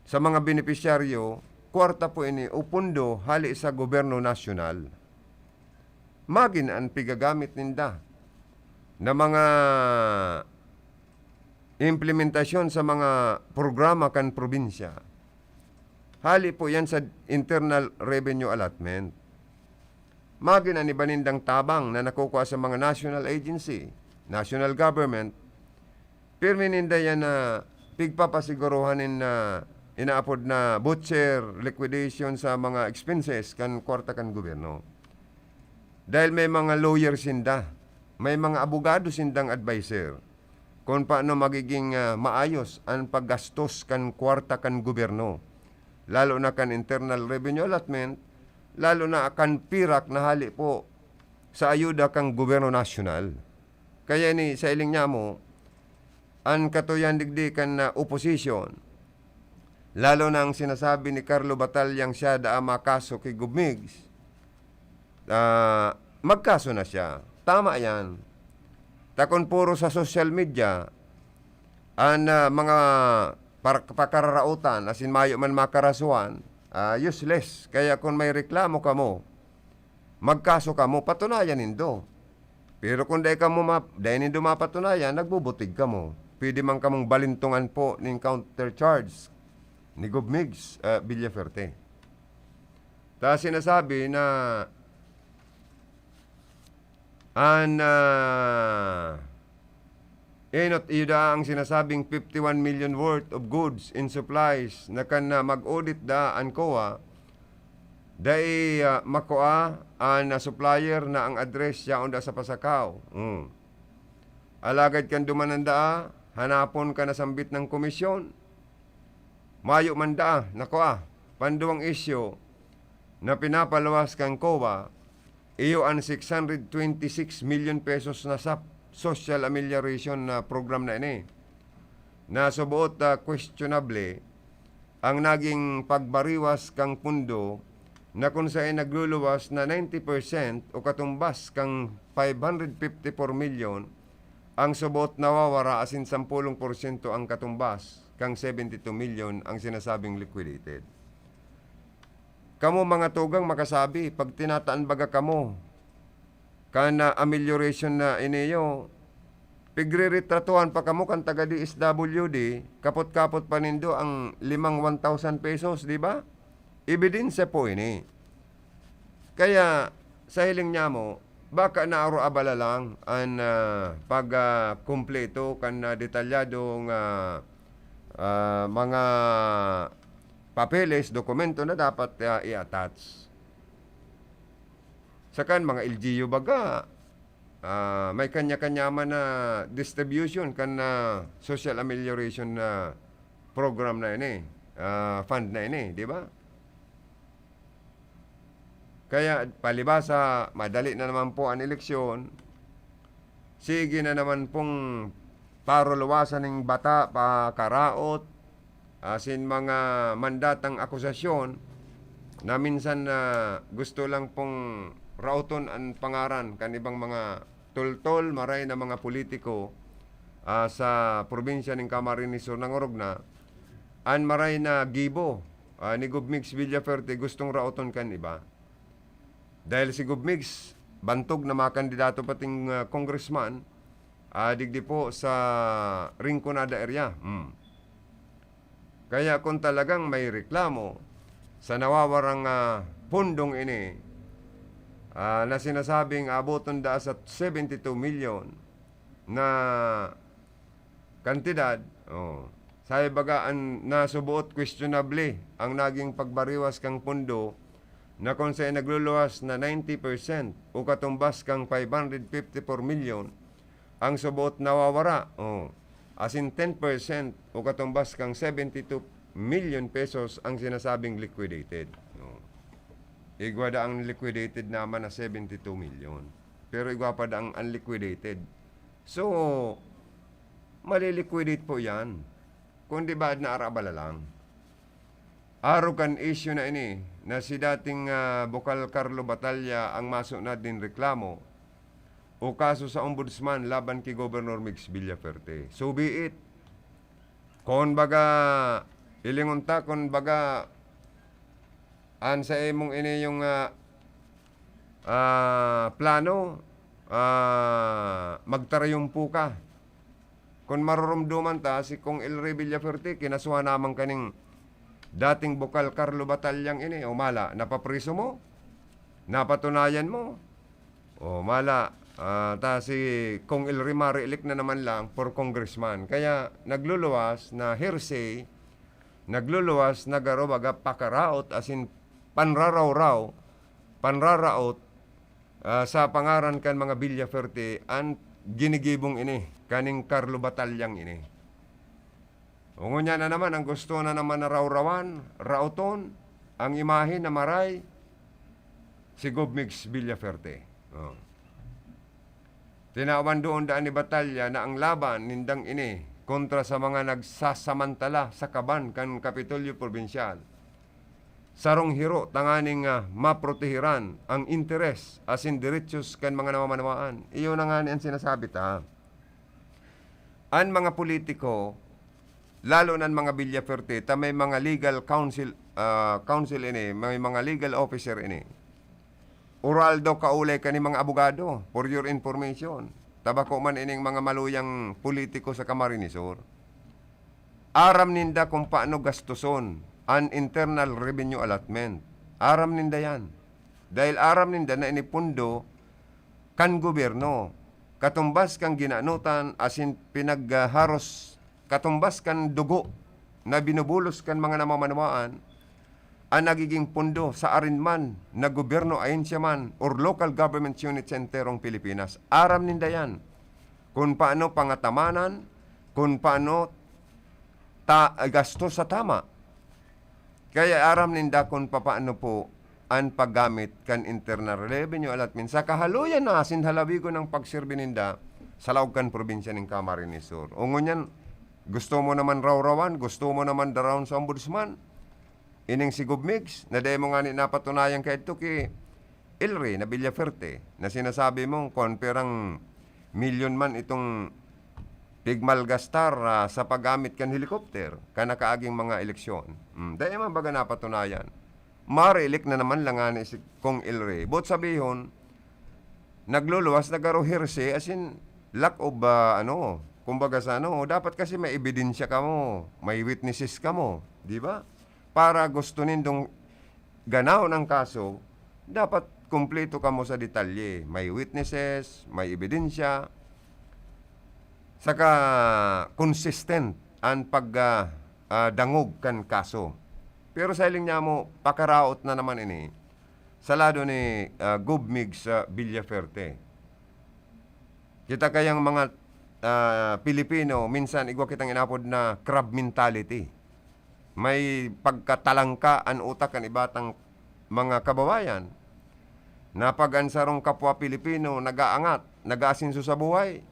sa mga benepisyaryo, kwarta po ini o pundo hali sa gobyerno nasyonal. Magin an pigagamit ninda na mga implementasyon sa mga programa kan probinsya. Hali po yan sa internal revenue allotment. Magin an iba nindang tabang na nakukuha sa mga national agency, national government, pirmi ninda yan na pigpapasiguruhan nin, ah, inaapod na voucher, liquidation sa mga expenses kan kwarta kan gobyerno. Dahil may mga lawyer sinda, may mga abogado sindang adviser kung paano magiging, ah, maayos an paggastos kan kwarta kan gobyerno, lalo na kan internal revenue allotment, lalo na kan pirak na hali po sa ayuda kan gobyerno nasyonal. Kaya ni sa iling niya mo, an katuyan digdi kan, ah, oposisyon, lalo na ang sinasabi ni Carlo Batalla, siya daa makaso ki Gov Migs, ah, magkaso na siya. Tama yan. Ta kun puro sa social media, an, ah, mga par-, pakararaotan, asin mayo man makarasuhan, ah, useless. Kaya kun may reklamo kamo, magkaso kamo, patunayan nindo. Pero kun dai kamo ma-, dai nindo mapatunayan, nagbubutig kamo. Pwede man kamong balintongan po nin counter charge ni Gov Migs, ah, Villafuerte. Ta sinasabi na an, ah, enot iyo daa ang sinasabing fifty-one million worth of goods and supplies na kan, ah, mag-audit daa an COA, dai, ah, makua an, ah, supplier na ang address yaon daa sa Pasacao. Hmm. Alagad kan duman an daa, hanapon ka na sambit ng komisyon. Mayo man daa nakua. Panduwang isyu na pinapaluwas kan COA, iyo an six hundred twenty-six million pesos na SAP, social amelioration na program na ini, na suboot, ah, questionable ang naging pagbariwas kan pundo na kun saen nagluluwas na ninety percent o katumbas kan five hundred fifty-four million ang suboot nawawara asin sampolong porsyento ang katumbas kan seventy-two million ang sinasabing liquidated. Kamo, mga tugang, makasabi, pag tinataan baga kamo kan, ah, amelioration na iniyo, pigreretratuhan pa kamo kan taga D S W D, kapot-kapot pa nindo ang limang one thousand pesos, di ba? Ebidensya po ini. Kaya, sa hiling niya mo, baka naaro abala lang an, ah, pag, ah, kumpleto kan, ah, detalyadong, ah, ah, mga papeles, dokumento na dapat, ah, i-attach. Saka an mga L G U baga, ah, may kanya-kanya man na distribution kan, ah, social amelioration na program na ini, ah, fund na ini, di ba? Kaya palibasa, madali na naman po an eleksyon. Sige na naman pong paruluwasan ning bata, pakaraot, asin mga mandatang akusasyon na minsan na gusto lang pong raoton an pangaran kan ibang mga tultol, maray na mga politiko, ah, sa probinsya ning Camarines Sur nangorog na, an maray na gibo, ah, ni Gov Migs Villafuerte gustong raoton kan iba. Dahil si Gov Migs, bantog na makandidato pating, ah, congressman, ah, digdi po sa Rinconada area. Hmm. Kaya kung talagang may reklamo sa nawawarang, ah, pundong ini, ah, na sinasabing abuton daa sa seventy-two million na kantidad, oh, sabi baga an nasuboot, questionable ang naging pagbariwas kan pundo na kung saen nagluluwas na ninety percent o katumbas kan five hundred fifty-four million ang suboot nawawara, oh, asin ten percent o katumbas kan seventy-two million pesos ang sinasabing liquidated. Oh. Igwa daa an liquidated naman na seventy-two million. Pero igwa pa daa an unliquidated. So, maliliquidate po yan. Kundi baad na arabala lang. Arog kan isyu na ini, na si dating, ah, Bokal Carlo Batalla ang masunod nin reklamo, o kaso sa Ombudsman laban ki Governor Migs Villafuerte. So be it. Kun baga, ilingon ta, kun baga, an sa imong ini yung, ah, ah, plano, ah, magtarayumpo ka. Kun marurumduman ta, si Kong El Rey Villafuerte, kinasuhan naman kaning dating bukal Carlo Batallon ini, o mala, napapriso mo? Napatunayan mo? O mala, ah, ta si Kong El Rey marilik na naman lang for congressman. Kaya nagluluwas na hearsay, nagluluwas na garo baga pakaraot, asin panrarawraw, panraraot, ah, sa pangaran kan mga Villafuerte an ginigibong ini, kaning Carlo Batallon ini. O ngunyan na naman, ang gusto na naman na rawrawan, raoton, ang imahe na maray, si Gov Migs Villafuerte. Oh. Tinawan doon daan ni Batalla na ang laban nindang ini kontra sa mga nagsasamantala sa kaban kan Kapitolyo Probinsyal, sarong hiro tanganing, ah, maprotehiran ang interes asin derechos kan mga namamanwaan. Iyo na ngani an sinasabi ta. An mga politiko, lalo na an mga Villafuerte, ta may mga legal counsel, ah, counsel ini, may mga legal officer ini. Oral daw kaulay kan mga abogado, for your information. Ta bako man ining mga maluyang politiko sa Camarines Sur. Aram ninda kung paano gastuson an internal revenue allotment. Aram ninda yan. Dahil aram ninda na ini pundo kan gobyerno, katumbas kan ginanotan asin pinagharos, katumbas kan dugo na binubulos kan mga namamanwaan, an nagiging pundo sa arin man na gobyerno, ahensya man, or local government unit sa enterong Pilipinas. Aram ninda yan. Kun paano pangatamanan, kun paano ta-, gasto sa tama. Kaya aram ninda kun papaano po an paggamit kan internal revenue allotment sa kahaluyan na asin halawigon ang pagserbi ninda sa laog kan probinsya nin Camarines Sur. O ngunyan, gusto mo naman rawrawan, gusto mo naman darawon sa ombudsman. Ining si Gov Migs, na dai mo ngani napatunayan kaidto ki El Rey na Villafuerte, na sinasabi mong kon pirang milyon man itong pigmalgastar, ah, sa paggamit kan helicopter kan nakaaging mga eleksyon. Hmm, dai man baga napatunayan. Marilik na naman lang ngani si Kong El Rey. Boot sabihon, nagluluwas na garo hearsay, as in, lack of, ah, ano, kumbaga sa ano, dapat kasi may ebidensya kamo, may witnesses kamo, di ba? Para gusto nindong ganahon ang kaso, dapat kumpleto kamo sa detalye. May witnesses, may ebidensya, saka consistent an pag, ah, ah, dangog kan kaso. Pero sa hiling niya mo, pakaraot na naman ini sa lado ni, ah, Gov Migs Villafuerte. Kita kayang mga, ah, Pilipino, minsan igwa kitang inapod na crab mentality. May pagkatalangka an utak kan iba tang mga kababayan, na pag an sarong kapwa Pilipino nag-aangat, nag-aasenso sa buhay,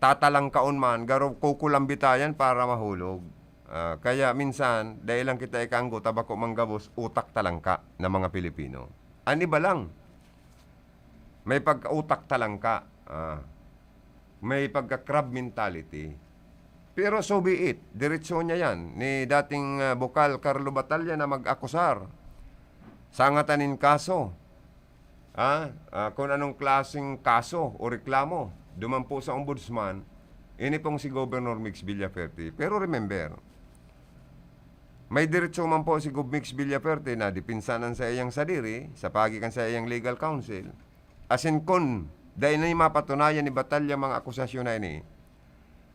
tatalangkaon man, garo kukulambitayan para mahulog. Ah, kaya minsan, dai lang kita ikaanggo ta bako man gabos utak talangka na mga Pilipino. An iba lang, may pagkautak talangka. Ah, may pagka-crab mentality. Pero so be it, diretso niya yan. Ni dating, ah, bukal Carlo Batalla na mag-akusar sa ngatanin kaso. Ah, ah, kung anong klaseng kaso o reklamo duman po sa ombudsman, ini pong si Governor Migs Villafuerte. Pero remember, may diretso man po si Gov Migs Villafuerte na dipinsanan sa iyang sadiri, sa pagi kan sa iyang legal counsel. Asin kun dai na mapatunayan ni Batalla mga akusasyon na ini,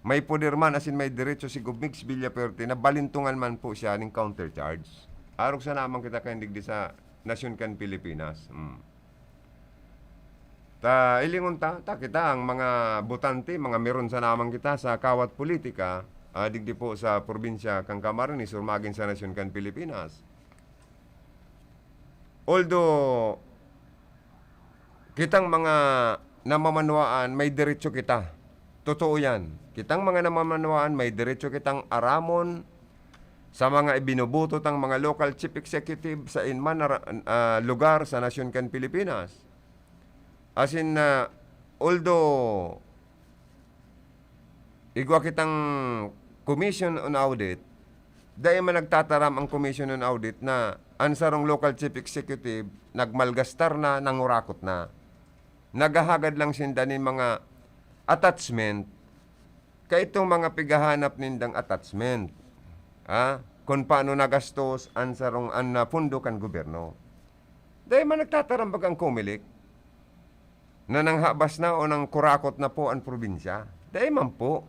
may poder man asin may diretso si Gov Migs Villafuerte na balintungan man po siya ning countercharge. Arog sana man kita kaindigdi sa nasyon kan Pilipinas. Mm. Ta, ilingon ta, ta kita ang mga botante, mga meron sana man kita sa kawat politika, ah, digdi po sa probinsya kan Camarines Sur, magin sa nasyon kan Pilipinas. Although, kitang mga namamanwaan, may diretso kita. Totoo yan. Kitang mga namamanwaan, may diretso kitang aramon sa mga ibinuboto tang mga local chief executive sa inman na ra-, ah, lugar sa nasyon kan Pilipinas. Asin na Although, igwa kitang Commission on Audit, dai man nagtataram ang Commission on Audit na an sarong local chief executive nagmalgastar na, nangurakot na. Naghahagad lang sinda nin mga attachment, kaitong mga pighahanap nindang attachment, ah, kun paano nagastos an sarong, an, ah, pondo kan gobyerno. Dai man nagtatarambag ang Comelec na nanghabas na o nangkurakot na po an probinsya. Dai man po.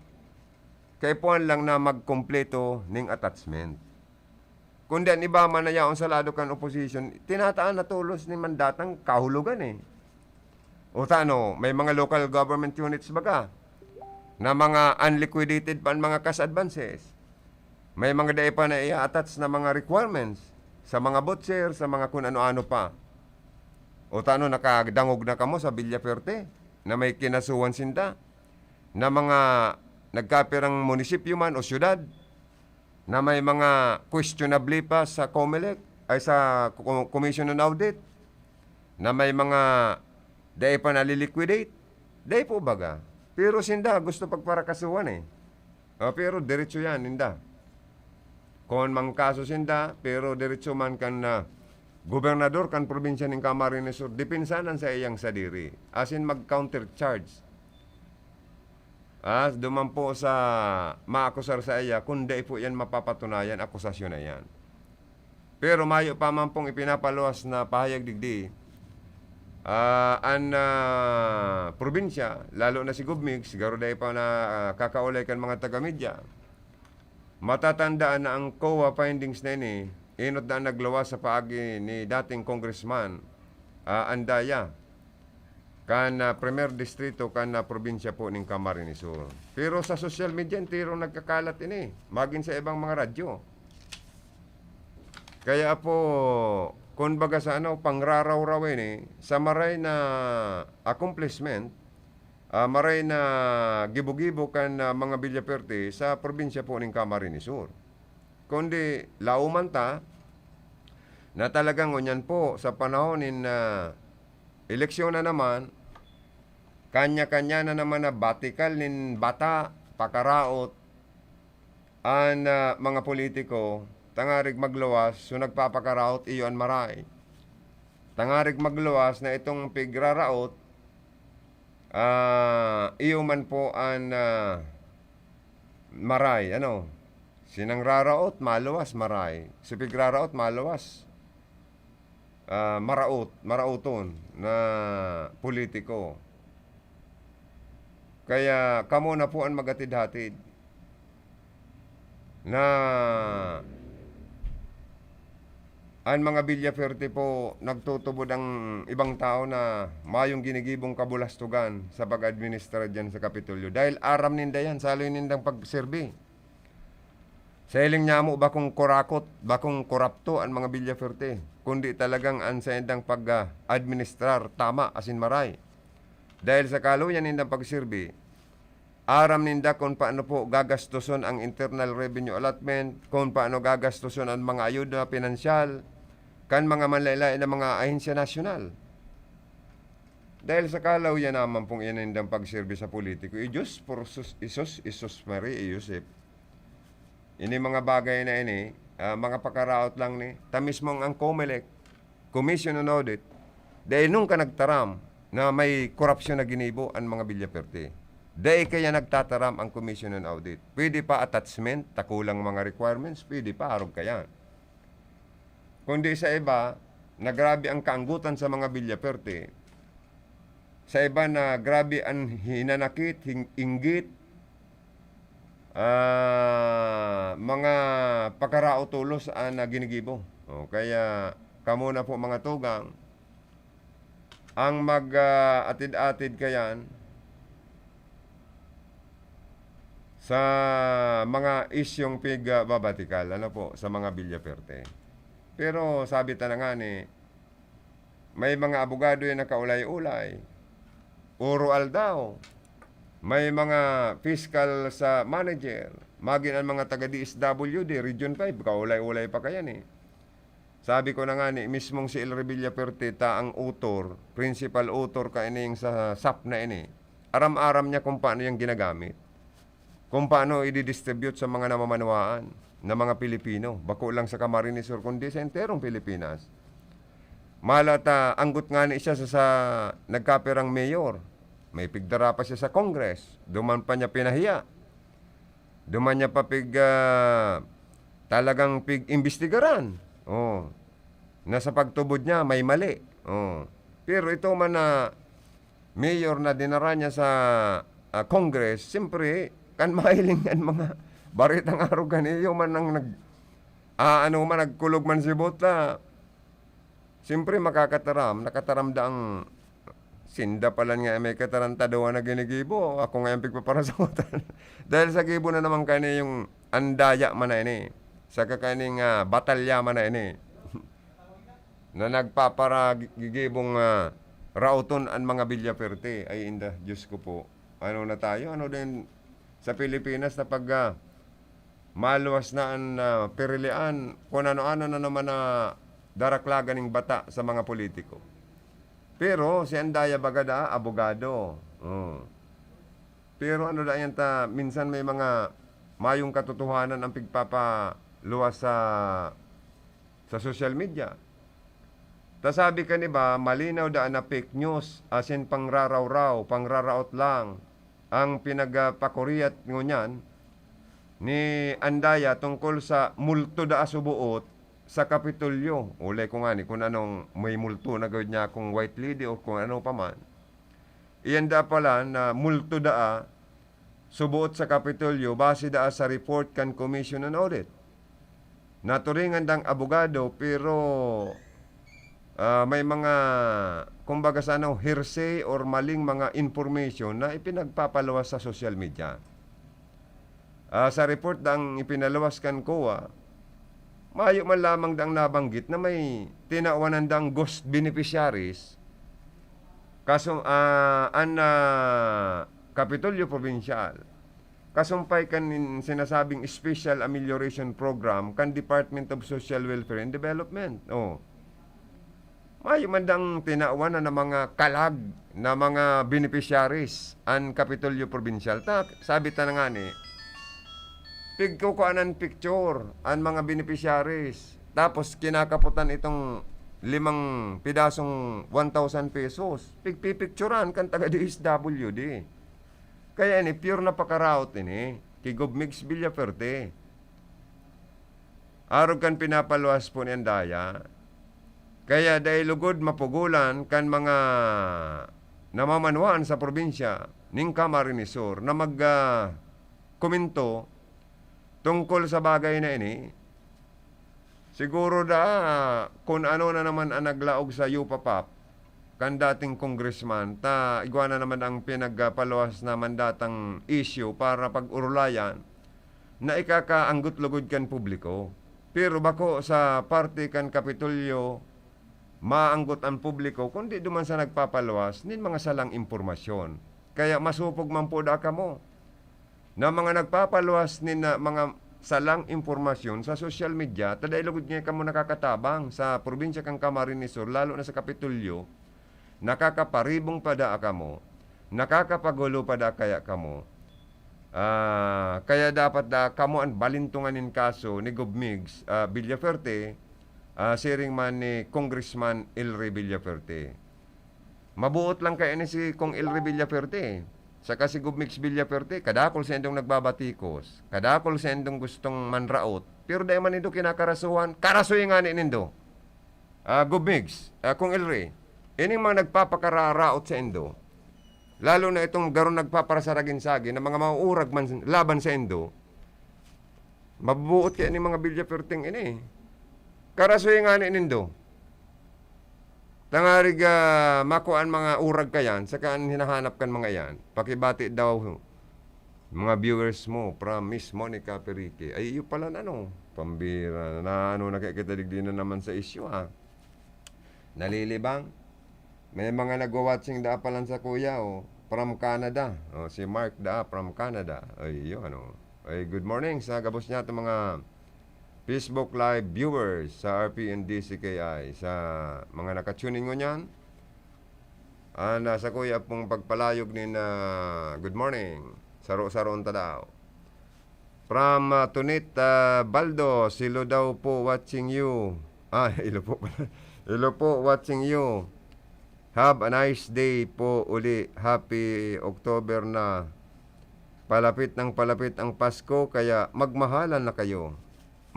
Kaipuhan lang na magkumpleto ning attachment. Kundi an iba man na yaon sa lado kan opposition, tinataan na tolos ni mandatang kahulogan eh. O tano, may mga local government units baga na mga unliquidated pa an mga cash advances. May mga dai pa na i-attach na mga requirements sa mga voucher, sa mga kun ano-ano pa. O tano, nakadangog na kamo sa Villafuerte na may kinasuhan sinda na mga nagkapirang munisipyo man o syudad na may mga questionable pa sa Comelec, ay, sa Co-, Commission on Audit, na may mga dai pa naliliquidate? Dai po baga. Pero sinda gusto pagparakasuhan eh. Ah, pero diretso yan, ninda. Kung mang kaso sinda, pero diretso man kan, ah, gobernador kan probinsya nin Camarines Sur, depensanan sa iyang sadiri. Asin mag-counter charge. Ah, duman po sa maakusar sa iya, kung dai po yan mapapatunayan, akusasyon na yan. Pero mayo pa man pong ipinapaluwas na pahayag digdi, ah, an, ah, probinsya, lalo na si Gov Migs, garo dai pa na, ah, kakaulay kan mga taga-media. Matatandaan na ang COA findings na ini, enot na an nagluwas sa paagi ni dating Congressman, ah, Andaya, kan, ah, Primer Distrito kan, ah, probinsya po ning Camarines Sur. Pero sa social media, entero nagkakalat ini, magin sa ibang mga radyo. Kaya po, kun baga sa ano, pangrarawraw ini, sa maray na accomplishment, ah, maray na gibo-gibo kan, ah, mga Villaferte sa probinsya po nin Camarines Sur. Kundi lauman ta na talagang ngunyan po sa panahon nin, ah, eleksyon na naman, kanya-kanya na naman na batikal nin bata, pakaraot, an, ah, mga politiko, tangarig magluwas, so nagpapakaraot, iyo an maray. Tangarig magluwas na itong pigraraot, ah, iyo man po an, ah, maray, ano? Sinang raraot, maluwas, maray. Si pigraraot, maluwas. Ah, maraot, maraoton na politiko. Kaya kamo na po an maghatid-hatid na an mga Villaferte po nagtutubod ang ibang tao na mayong ginigibong kabulastugan sa pag-administra diyan sa Kapitolyo. Dahil aram ninda yan, saloy nindang pagserbi. Sa hiling nyamo, bakong kurakot, bakong korapto an mga Villaferte, kundi talagang an saindang pag-, ah, administrar tama asin maray. Dahil sa kaluyan nindang pagserbi, aram ninda kun paano po gagastoson ang internal revenue allotment, kun paano gagastoson an mga ayuda pinansyal kan mga manlaen-laen na mga ahensya nasyonal. Dahil sa kaluyan naman pong iyan nindang pagserbi sa politiko, i Diyos por sus, isos, isos Maria, i Joseph. Ini mga bagay na ini, ah, mga pakaraot lang ni, ta mismong ang Comelec, Commission on Audit, dai nunka nagtaram na may korapsyon na ginibo an mga Villaferte. Dai kaya nagtataram ang Commission on Audit. Pwede pa attachment, ta kulang mga requirements, pwede pa, arog kaya. Kundi sa iba, na grabe ang kaanggotan sa mga Villaferte. Sa iba na grabe an hinanakit, hing-, inggit, ah, mga pakaraot tolos an, ah, ginigibo. O, kaya kamo na po, mga tugang, ang mag, ah, atid-atid kayan sa mga isyong pig, ah, babatikal, ano po, sa mga Villaferte. Pero sabi ta na nga ni, may mga abogado yan nakaulay-ulay. Oro aldaw, may mga fiscal sa manager, magin ang mga taga D S W D, Region five, kaulay-ulay pa kayan eh. Sabi ko na nga ni, mismong si El Revilla Perte ta ang author, principal author kaining sa sap na ini. Aram-aram niya kung paano yan ginagamit. Kung paano i-distribute sa mga namamanwaan na mga Pilipino. Bako lang sa Camarines Sur, kundi sa enterong Pilipinas. Mala ta, anggot nga ni siya sa, sa nagkapirang mayor. May pigdara pa siya sa Congress. Duman pa niya pinahiya. Duman niya pa pig, ah, talagang pig-imbestigaran. Oh. Na sa pagtubod niya, may mali. Oh. Pero ito man na mayor na dinara niya sa, ah, Congress, siyempre, kan mahiling an mga baretang arog kan iyo man ang nag-, ah, ano man, nagkulog man si Bota. Siyempre, makakataram, nakataram da ang sinda palan nga may katarantaduhan na ginigibo. Ako nga yung pigpaparasotan. Dahil sa gibo na naman kani yung andaya man na ini. Sa kakaning, ah, batalya man na ini. Na nagpaparagigibong, ah, raoton an mga Villaferte. Ay, inda, Diyos ko po. Ano na tayo? Ano din sa Pilipinas na pag, ah, maluwas na an, ah, pirilian, kung ano-ano na naman na daraklagan ning bata sa mga politiko. Pero si Andaya baga da, abogado. Oh. Pero ano da yan ta, minsan may mga mayong katotohanan ang pigpapaluwas sa, sa social media. Ta sabi kan iba, malinaw da na fake news, asin pangrarawraw, pangraraot lang ang pinagpakuriat ngunyan ni Andaya tungkol sa multo da suboot sa Kapitolyo. Ulay ko ngani kung anong may multo na gawid niya, kung White Lady o kung ano pa man. Iyan da pala na multo daa suboot sa Kapitolyo base daa sa report kan Commission on Audit. Naturingan dang abogado, pero, ah, may mga, kumbaga sa ano, hearsay or maling mga information na ipinagpapaluwas sa social media. Ah, sa report dang ipinaluwas kan COA, mayo man lamang dang nabanggit na may tinawanan dang ghost beneficiaries kaso, ah, an, ah, Kapitolyo Probinsyal. Kasumpay kan nin-, sinasabing Special Amelioration Program kan Department of Social Welfare and Development. Oh. Mayo man dang tinawan na, na mga kalag na mga beneficiaries an Kapitolyo Probinsyal. Ta, sabi ta na nga ni, pigkukuanan picture an mga beneficiaries. Tapos kinakaputan itong limang pidasong one thousand pesos. Pigpipicturan kan taga D S W D. Kaya ini, pure na pakaraot ini, ki Gov Migs Villafuerte. Arog kan pinapaluwas po ni Andaya. Kaya dai lugod mapugolan kan mga namamanwaan sa probinsya ning Camarines Sur na mag, ah, komento tungkol sa bagay na ini. Siguro da, kun ano na naman an naglaog sa UPAPAP, kan dating congressman, ta igwa na naman ang pinagpaluwas na mandatang issue para pag-urulayan na ikakaanggot lugod kan publiko. Pero bako sa parte kan Kapitolyo, maanggot an publiko, kundi duman sa nagpapaluwas nin mga salang impormasyon. Kaya masopog man po da kamo na mga nagpapaluwas nin, ah, mga salang impormasyon sa social media, ta dai lugod nga kamo nakakatabang sa probinsya kan Camarines Sur, lalo na sa Kapitolyo, nakakaparibong pa da kamo, nakakapagulo pa da kaya kamo. Ah, kaya dapat da kamo an balintongan nin kaso ni Gov Migs, ah, Villafuerte, ah, siring man ni Congressman Elry Villafuerte. Mabuot lang kaya ni si Kong Elry Villafuerte, saka si Gov Migs Villafuerte, kadakul saindong nagbabatikos, kadakul saindong gustong manraot, pero dai man nindo kinakarasuhan, karasoy ngani nindo. Ah, Gov Migs, ah, Kong Elry, ining mga nagpapakararaot saindo, lalo na itong garo nagpaparasaragin-sagin na mga mauurag man laban saindo, mabubuot kaya ning mga Villafuerteng ini. Karasoy ngani nindo. Tangarig, ah, makua an mga urag kayan, saka an hinahanap kan mga iyan. Pakibati daw, mga viewers mo, from Miss Monica Perique. Ay, iyo pala na, no? Pambira na, ano na kaya kita digdi na naman sa isyu, ah. Nalilibang? May mga nagwa-watching da palan sa kuya, oh. From Canada. Oh, si Mark da, from Canada. Ay, iyo, ano. Ay, good morning sa gabos niya, itong mga Facebook Live viewers sa R P N D C K I, sa mga naka-tune in ngunyan. Ah, nasa kuya pong pagpalayog nin, ah, good morning. Saro-saroon ta daw. From, ah, Tunit, ah, Baldo, silo daw po watching you. Ah, ilo po pala. Ilo po watching you. Have a nice day po uli. Happy October na. Palapit ng palapit ang Pasko, kaya magmahalan na kayo.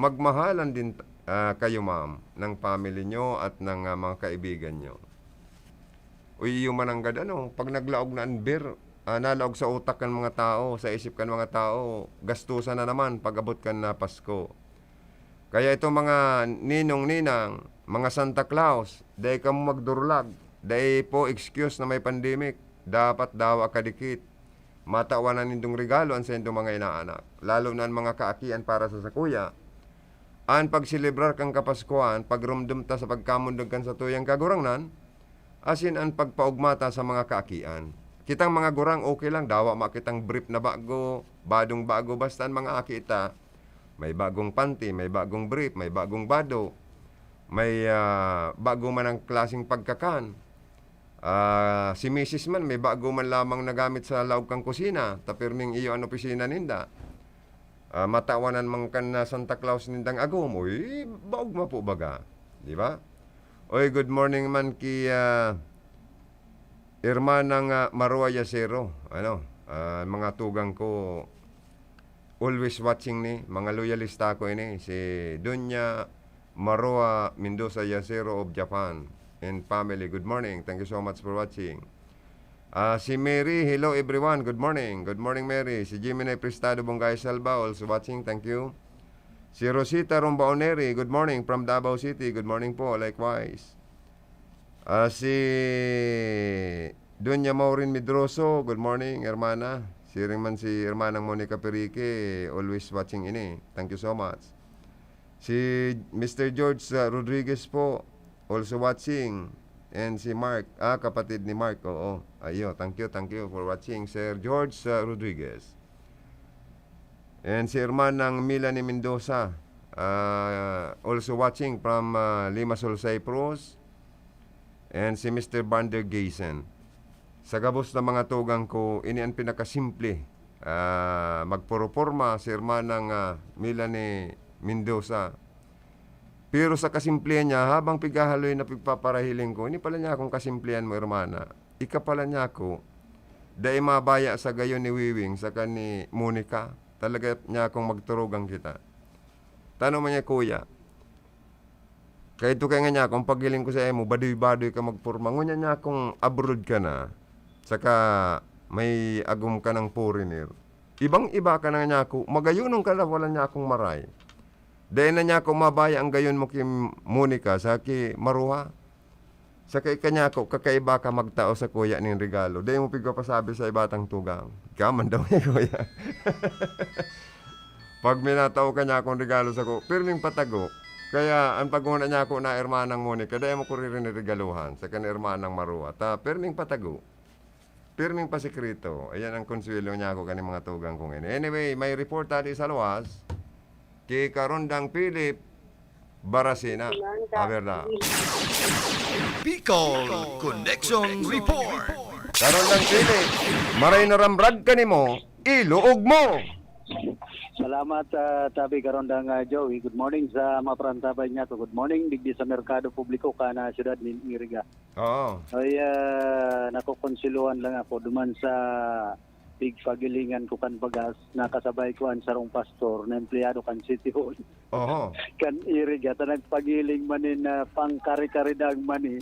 Magmahalan din, ah, kayo, ma'am, ng family nyo at ng, ah, mga kaibigan nyo. Uy, iyo man nanggad, ano, pag naglaog na an beer, ah, nalaog sa utak kan mga tao, sa isip kan mga tao, gastusan na naman pag abot kan, ah, Pasko. Kaya itong mga ninong-ninang, mga Santa Claus, dai kamo magdurulag. Dai po excuse na may pandemic. Dapat dawa kadikit. Matawan na nindong regalo an saindong mga inaanak, lalo na an mga kaakian para sa sakuya. An pagselebrar kan Kapaskuhan, pagromdom ta sa pagkamundog kan satuyang Kagurangnan, asin an pagpaogma ta sa mga kaakian. Kitang mga gurang, okay lang, dawa ma kitang brief na bago, badong bago, basta an mga aki ta, may bagong panty, may bagong brief, may bagong bado, may, ah, bago man ang klaseng pagkakan. Ah, si misis man, may bago man lamang na gamit sa laog kan kusina, ta pirming iyo an opisina ninda. Ah, matawanan man kan, ah, Santa Claus nindang agom, uy, baog mapo baga, di ba? Oy, good morning man ki, ah, Hermanang, ah, Marua Yacero. Ano, ah, mga tugang ko, always watching ni, mga loyalista ko ini, si Doña Marua Mendoza Yacero of Japan and family. Good morning. Thank you so much for watching. Ah, si Mary, hello everyone. Good morning. Good morning, Mary. Si Jimmy Nay Prestado Bonggayo Salva, also watching. Thank you. Si Rosita Rombaoneri, good morning from Davao City. Good morning po, likewise. Ah, si Doña Maureen Medroso, good morning, hermana. Siring man si Hermanang Monica Perique, always watching ini. Thank you so much. Si Mister George, ah, Rodriguez po, also watching. And si Mark, ah, kapatid ni Mark, oo. Ayo, thank you, thank you for watching, Sir George, ah, Rodriguez. And si Hermanang Melanie Mendoza, ah, also watching from, ah, Limassol, Cyprus. And si Mister Vander Gaysen. Sa gabos na mga tugang ko, ini an pinakasimple. Ah, magporoporma si Hermanang, ah, Melanie Mendoza. Pero sa kasimplihan niya, habang pighahaloy na pigpaparahiling ko, ini pala niya akong kasimplihan mo, hermana. Ika pala niya ako, dai mabaya sa gayon ni Wiwing saka ni Monica. Talaga niya akong magturugang kita. Tano man niya, kuya. Kaya ito kaya nga niya akong paghiling ko sa imo, badoy-badoy ka magporma. Ngunyan niya akong abroad ka na, saka may agom ka ng foreigner. Ibang-iba ka na niya ako, magayunon ka na, wala niya akong maray. Dai na niya ako mabaya ang gayon mo ki Monica sa ki Maruha. Saka ika niya ako, kakaiba ka magtao sa kuya ning regalo. Dai mo pigpapasabi sa iba tang tugang. Ika man daw ni kuya. Pag minatao ka niya akong regalo sa ko, pirming patago. Kaya ang paguna niya ako na Hermanang Monica, dai mo ko ririnig regaluhan sa kan Hermanang Maruha. Ta, pirming patago. Pirming pasikreto. Ayan ang konsuelo niya ako kaning mga tugang kong ini. Anyway, may report tadi sa luwas. Ki Karondang Philip Barasina. Aberda. Bicol Connection Report. Karondang Philip, maray na ramrag ka nimo, iluog mo. Salamat, ah, tabi Karondang, ah, Joey. Good morning sa mga parantabay niya. Good morning, digdi sa Merkado Publiko, kana siyudad nin Iriga. Oo. Ay, ah, nakokonsiluhan lang ako duman sa pigpagilingan ko kan bagas, nakasabay ko an sarong pastor na empleyado kan City Hall. Oho. Kan Iriga, ta nagpagiling man nin, ah, pangkare-kare daang mani.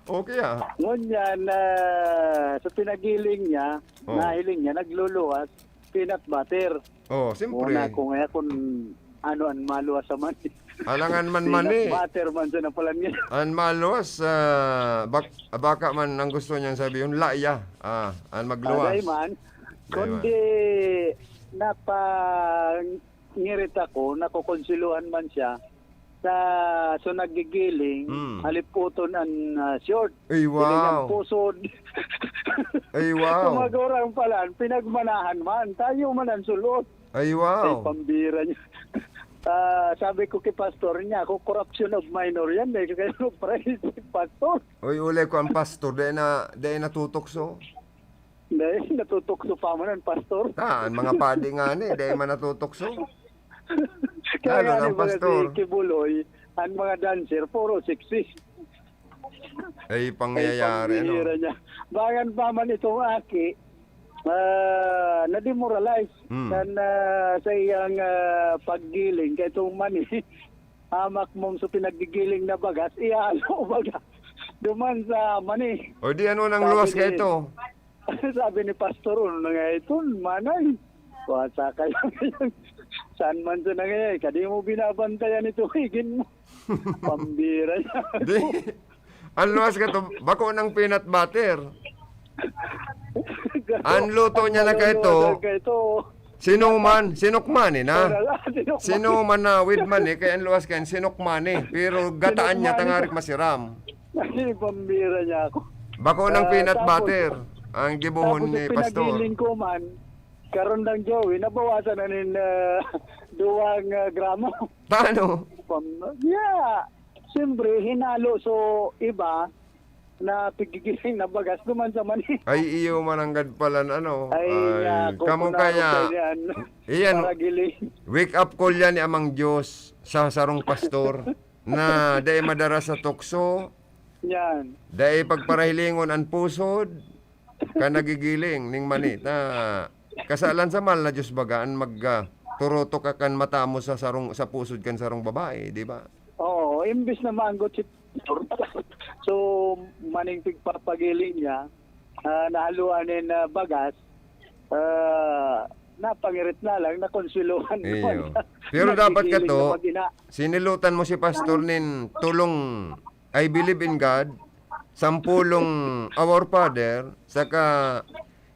Okay, ah. Ngunyan, ah, sa pinagiling niya, Oo. nahiling niya, nagluluwas, peanut butter. Oh, siyempre. Muna kung, eh, kung ano ang maluwas sa mani. Alangan man mani. Peanut butter man sa napalan niya. Ang maluwas, ah, bak-, baka man ang gusto niyang sabihin, laya. Ah, ang magluwas. Aday man. Aday man. Kundi napangirit ako, nakokonsiluhan man siya sa, so nagigiling, Mm. haliputon an, ah, short. Ay, Siling ang wow. pusod. Ay, wow. Kung magurang palan, pinagmanahan man. Tayo man ang sulot. Ay, wow. Ay, pambira niya. Ah, sabi ko ki pastor niya, "Ako, corruption of minor yan, eh, kaya mo praise, pastor." Oy, ulay ko ang pastor, dai na, dai natutokso. Dai natutokso pa man ang pastor. Ah, ang mga padi nga ni, dai man natutokso. Kaya Lalo nga ng ni mga pastor. si Kibuloy, ang mga dancer, puro sexy. Ay, Ay, pangyayari, ano? pambihira niya. Bagan pa man itong aki, ah, na-demoralize Hmm. kan, ah, sa iyang, ah, paggiling kay itong mani. Hamak mong sa pinaggigiling na bagas, ihalo baga duman sa mani. O di ano nang Sabi luwas ni, ka ito? sabi ni Pastor, "Ano na nga ito, manay? Wasa ka lang." Saan man sa nangyayari? Kadi mo binabantayan ito, higin mo. Pambira niya. Di, ang luwas ka to, bako ng peanut butter. Ang luto niya na Ang kaito, luto kaito. sinuman, sinukmani na. Wala, sinukmani. Sinuman na with mani, kaya ang luwas kayan, sinukmani. Pero gataan niya, Sinukmani tangarik na. masiram. Ay, pambira niya ako. Bako ng Ah, peanut tapos, butter, ang gibuhon tapos ni Pastor. pinagiling ko man, karon lang, Joey, nabawasan na nin, ah, duwang, ah, gramo. Paano? Pam-, yeah. Siyempre, hinalo so iba na pigigiling na bagas duman sa mani. Ay, iyo mananggad palan, ano. Ay, Ay, nako, kamo kung kaya, naaro kayo yan, iyan, para giling. wake up call yan ni Amang Diyos sa sarong pastor na dai madara sa tukso, Yan. dai pagparahilingon an pusod, kan nagigiling ning mani ta kasalan sa mahal na Diyos baga an mag, ah, turutok ka kan mata mo sa sarong, sa pusod kan sarong babae, di ba? Oo, imbis na maanggot si so, maning pigpapagili niya, ah, nahaluan nin, ah, bagas, ah, napangirit na lang, nakonswelohan Iyo. naman. Pero dapat Nagigiling kato, na mag-ina. sinilutan mo si pastor nin tulong I believe in God, sampulong Our Father, saka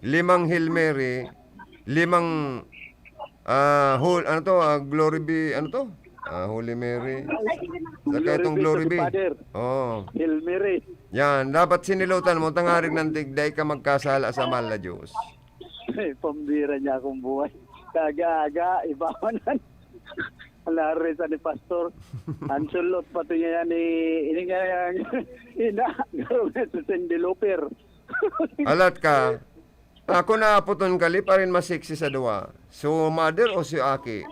limang Hail Mary, limang, ah, hol-, ano to, ah, Glory be, ano to? Ah, Holy Mary. Saka Glory itong be to Glory the be. Father. Oo. Hail Mary. Yan, dapat sinilutan mo, tangarig nantig, dai ka magkasala sa mahal na Diyos. Pambira niya akong buhay. Kaga-aga, iba man. Alari sa ni Pastor. Ang sulot pati niya yan, eh, ini nga yan. Ina, garo na sa Cindy Lauper. Alat ka. Ako na apoton kali pa rin mas sexy sa duwa. So, mother o si Aki?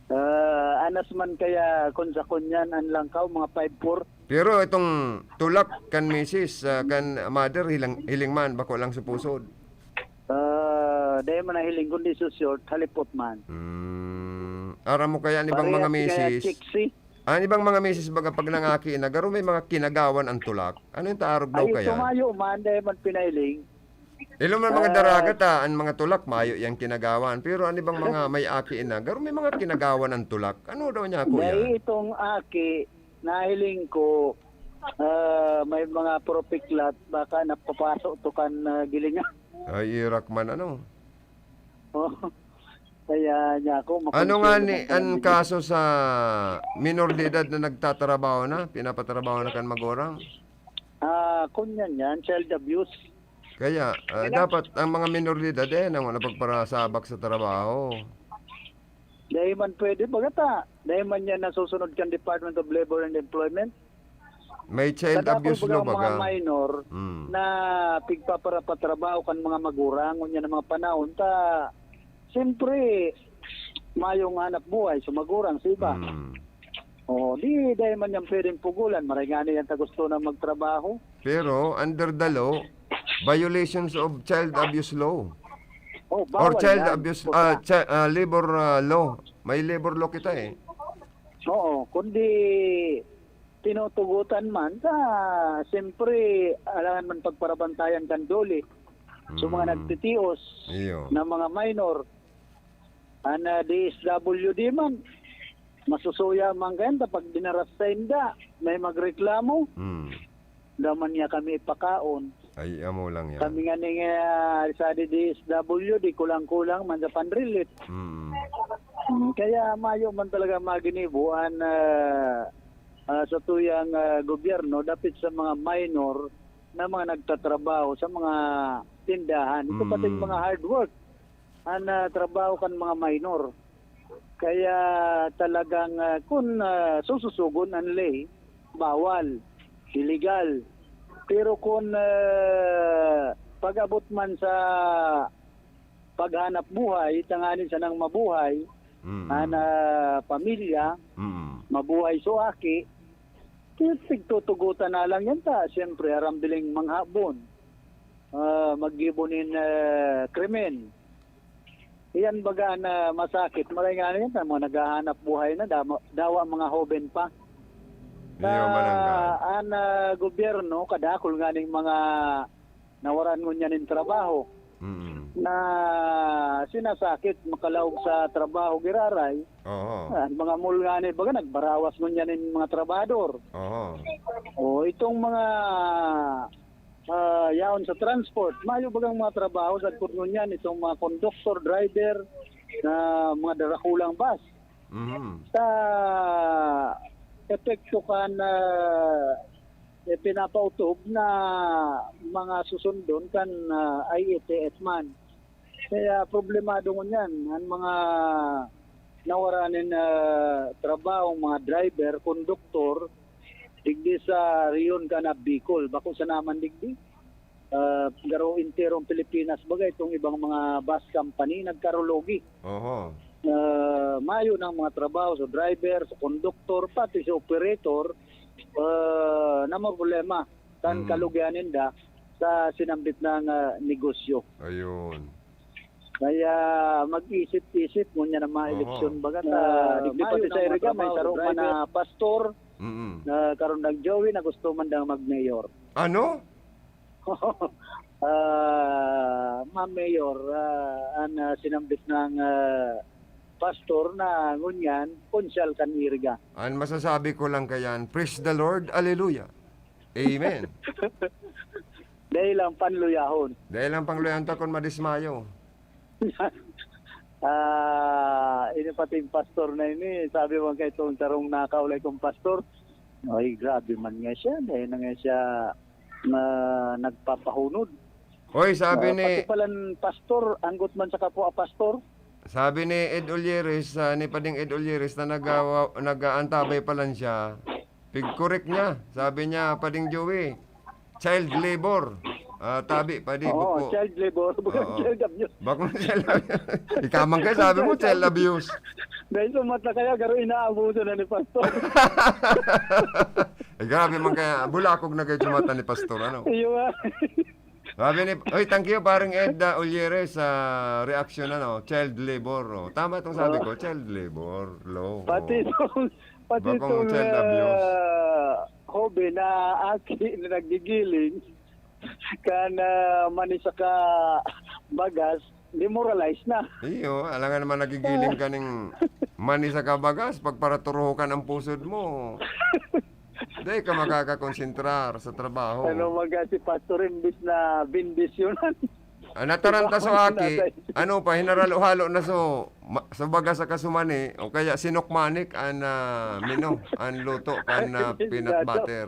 Ah, anas man kaya kung sa kunyan, ang langkaw, mga five four. Pero itong tulak kan misis, ah, kan mother, hilang, hiling man, bako lang sa pusod. Ah, dai man nahiling, kundi so short, halipot man. Hmm. Aram mo kaya, an ibang mga Parehas kaya misis, sexy. An ibang mga misis, baga, pag nangaki na, garo may mga kinagawan ang tulak. Ano yung taarog daw Ay, kaya? Tumayo man, dai man pinahiling. Ilo man mga Ay. daragat, ah, an mga tulak, mayo yang kinagawan. Pero an ibang mga may aki na, garo may mga kinagawan ang tulak. Ano daw niya, kuya? Dai itong aki, nahiling ko, ah, may mga propiklat, baka napapaso to kan, ah, gilingan. Ay, irak man, ano? Oh, kaya niya ako, Ano nga makonsuelo ni, man pala an niya. kaso sa minor de edad na nagtatrabaho na, pinapatrabaho na kan magurang? Ah, kunyan yan, child abuse. Kaya, ah, Kaya dapat ang mga minor de edad, eh, nang wala pagparasabak sa trabaho. Dahil man pwede, bagata. Dahil man yan nasusunod kan Department of Labor and Employment. May child Kadakol abuse baga law ang mga baga. minor Mm. na pigpaparapatrabaho kan mga magurang, ngunyan ang mga panahon, ta, siyempre, mayong hanap buhay sa magurang, sa iba. Mm. Oh, di, dahil man yan pwedeng pugulan, maray nga na yan ta gusto na magtrabaho. Pero, under the law, violations of child abuse law. Oh, Or bawal child yan. abuse, Puta. ah, chi-, ah, labor, ah, law. May labor law kita eh. Oo, kundi tinutugutan man, sa, siyempre, alangan man pagparabantayan kan DOLE. So, mga Hmm. nagtitios Iyo. na mga minor, an, ah, D S W D man, masusuya man kayan, ta pag dinaras sa inda, may magreklamo, Hmm. daman niya kami ipakaon. Ay, amo lang yan. Kami nga ni, ah, sa D D S W D, kulang-kulang man sa panrelief. Mm. Mm, kaya mayo man talaga maginibo an, ah, ah, sa tuyang, ah, gobyerno, dapit sa mga minor na mga nagtatrabaho sa mga tindahan. Ito pati Mm. mga hard work, an, ah, trabaho kan mga minor. Kaya talagang, ah, kun, ah, sususugon an ley, bawal, illegal. Pero kun, ah, pag-abot man sa paghanap buhay, tanganing sanang mabuhay, Mm. an, ah, pamilya, Mm. mabuhay so aki, tigtutugotan na lang yan ta. Siyempre, aram biling manghabon, ah, maggibo nin, ah, krimen. Iyan baga na masakit. Maray nga na yan, mga naghahanap buhay na, dama-, dawa mga hoben pa. Iyo, mananggad. Sa, an, ah, gobyerno, kadakol nga ning mga nawaran ngunyan nin trabaho. Mm. Na sinasakit, makalaog sa trabaho, giraray. Oo. An mga mall nga ni, baga, nagbarawas ngunyan nin mga trabahador. Oo. O, itong mga, ah, yaon sa transport, mayo bagang mga trabaho, sagkod ngunyan, itong mga conductor, driver, na mga darakulang bus. Mhm. Sa epekto kan, ah, ipinapautob na mga susundon kan, ah, I A T F man. Kaya problemado ngunyan an mga nawara nin, ah, trabaho, mga driver, konduktor, digdi sa rehiyon kan Bicol. Bako sana man digdi. Ah, garo enterong Pilipinas, baga itong ibang mga bus company nagkarulogi. Oho. Ah, mayo ng mga trabaho sa driver, sa konduktor, pati sa operator, ah, na problema kan Hmm. kalugihan ninda sa sinambit ng, ah, negosyo. Ayun. Kaya mag-isip-isip ngunyan ang mga Oho. eleksyon, baga, sa Ah, digdi mayo pati ng sa mga Iriga, may trabaho sa saro man driver. na pastor, Mm. na karon nag-join na gusto man daw mag-mayor. Ano? Ah, Ma'am Mayor, ah, an, ah, sinambit ng, ah, pastor na ngunyan, konsyal kan Iriga. An masasabi ko lang kayan, "Praise the Lord, Alleluia." Amen. Dai lang panluyahon. Dai lang panluyahon ta kun madismayo. Ah, ini pating pastor na ini, sabi man kay itong sarong nakaulay kong pastor, "Ay, grabe man nga siya, dai na nga siya na nagpapahunod." Oy, sabi Ah, ni pati palan pastor, anggot man sa kapwa pastor. Sabi ni Ed Olieres, ah, ni Pading Ed Olieres na nagawa-, nag-aantabay palan siya, pig-correct niya. Sabi niya, "Pading Joey, child labor." Ah, tabi, padi, Oo, bako. Child labor, bako Oo. child abuse. Bako child abuse. Ikaw man kayo, sabi mo, child abuse. Dahil sa mata kaya, garo inaabuso na ni Pastor. Eh, grabe man kaya, bulakog na kayo sa mata ni Pastor, ano? Iyo nga. Sabi ni, oy, thank you, parang Ed, ah, Ulyeres, sa reaksyon, ano, child labor, oh. Tama itong sabi Oo. ko, child labor, law, Pati oh. itong, pati Bakong itong, child abuse. ah, hobe na aki na naggigiling, kan, ah, mani saka bagas, demoralize na. Iyo, alangan naman nagigiling ka ning mani saka bagas, pagparaturuhokan ang pusod mo. Di ka makakakonsentrar sa trabaho. Ano maga si Pastor, imbis na bendisyonan? Ah, nataranta Trabaho so na aki, tayo. ano pa, hinaralo-halo na so, ma-, so bagas saka so mani, o kaya sinukmanik an, ah, mino, an luto kan, ah, Ay, peanut delikado. butter.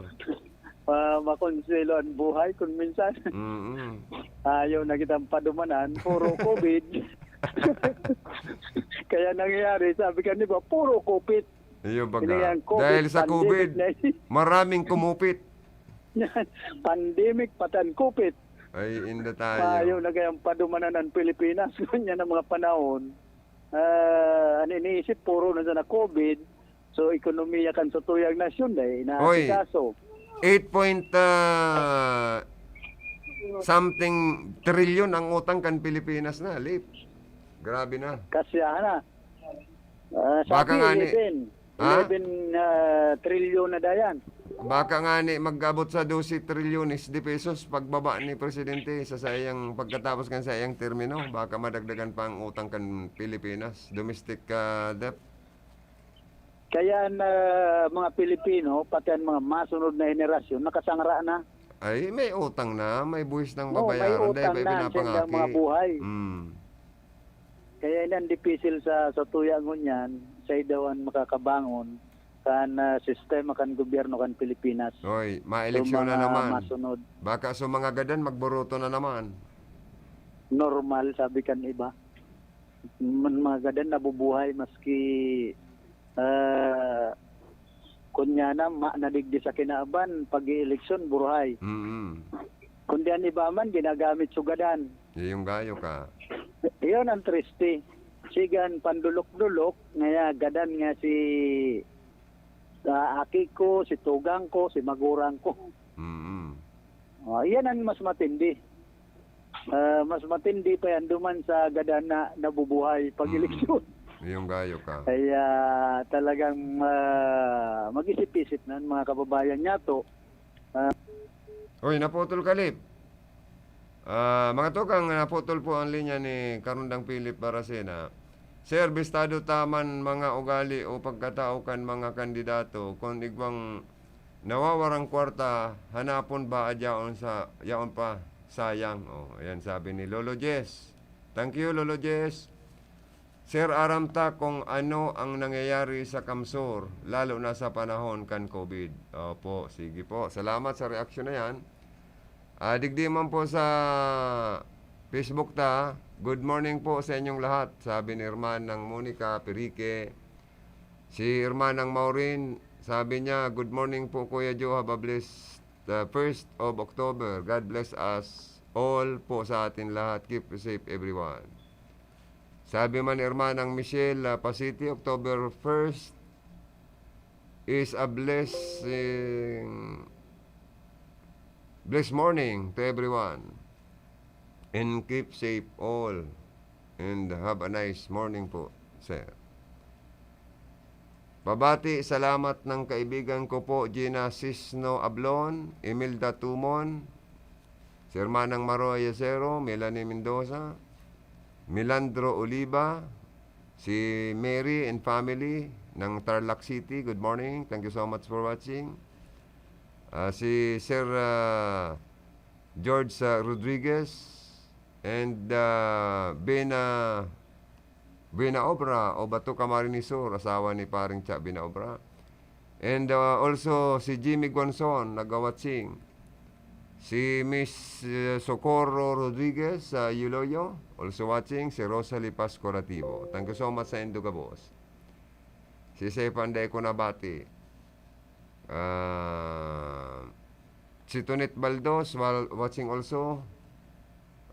Ah, makonselo ang buhay kung minsan. Mm. Ayaw na kitang padumanan, puro covid. Kaya nangyayari, sabi ka, di ba, puro kupit. Iyo baga. Ini yang covid, Dahil sa pandemic covid, na ini. maraming kumupit. Pandemic, patan kupit. Ay, inda tayo. Ayaw na kayang padumanan ang Pilipinas. Ganyan ang mga panahon. Ah, ang iniisip, puro na sana covid. So, ekonomiya kan sa tuyang nasyon, dahil Hoy, inaasikaso. eight point, ah, something trilyon ang utang kan Pilipinas na, Lip. Grabe na. Kasyahan na. Ah, Baka sabi, nga ni eleven. Ha? Eleven, ah, trilyon na dayan. Baka nga ni mag-abot sa dose trilyones de pesos pagbaba ni Presidente sa sayang, pagkatapos kan sayang termino, baka madagdagan pa ang utang kan Pilipinas. Domestic, ah, debt. Kaya ang, ah, mga Pilipino, pati ang mga masunod na henerasyon, nakasangra na. Ay, may utang na, may buwis ng Oo, may babayaran, dahil utang na, ang sendang mga buhay. Mm. Kaya ini ang dipisil sa, sa tuya ngunyan, sa idawan makakabangon kan, ah, sistema kan gobyerno kan Pilipinas. Hoy, maeleksyon So, na mga naman. masunod. Baka so mga gadan, magboroto na naman. Normal, sabi kan iba. man, mga gadan nabubuhay maski, ah, kunya na, ma-, nadigdi sa kinaban, pag-ieleksyon, buruhay. Mm. Kundi an iba man, ginagamit sugadan. Iyong gayo ka. Iyon ang triste. Sigan pandulok-dulok, ngaya gadan nga si, ah, aki ko, si tugang ko, si magurang ko. Mm. Ah, iyan ang mas matindi. Ah, mas matindi pa yan duman sa gadan na nabubuhay pag-eleksyon. Mm. Iyong gayo ka. Kaya talagang, ah, mag-isip-isip na ang mga kababayan niya to. Ah. Uy, naputol ka, Lip. Ah, mga tukang, naputol po ang linya ni Karundang Philip Baracena. Sir, bistado ta man mga ugali o pagkatao kan mga kandidato. Kun igwang nawawarang kwarta, hanapon ba adyaon sa, yaon pa? Sayang. Oh, ayan sabi ni Lolo Jess. Thank you, Lolo Jess. Sir, aram ta kung ano ang nangyayari sa Kamsur, lalo na sa panahon kan COVID. Opo, sige po. Salamat sa reaksyon na yan. Ah, digdi man po sa Facebook ta, "Good morning po sa inyong lahat," sabi ni Hermanang Monica Perique. Si Hermanang Maureen, sabi niya, "Good morning po, Kuya Joe. Have a blessed, uh, first of October. God bless us all po, sa atin lahat. Keep safe, everyone." Sabi man ni Hermanang Michelle, uh, Pasiti, "October first is a blessing, blessed morning to everyone. And keep safe all. And have a nice morning po, sir." Pabati, salamat ng kaibigan ko po, Gina Sisno Ablon, Imelda Tumon, si Hermanang Maroa Yacero, Melanie Mendoza, Milandro Oliva, si Mary and family ng Tarlac City. Good morning. Thank you so much for watching. Ah, si Sir, ah, George, ah, Rodriguez and, ah, Bena Buena Obra o Bato Camarines Sur, asawa ni Paring Cha Buena Obra. And, uh, also si Jimmy Guanzon, nagwa-watching. Si Miss, uh, Socorro Rodriguez sa Iloilo, also watching. Si Rosalie Pasco Rativo. Thank you so much sa indo gabos. Si Sepan, dai ko nabati. Ah, si Tonet Baldos, wa-, watching also.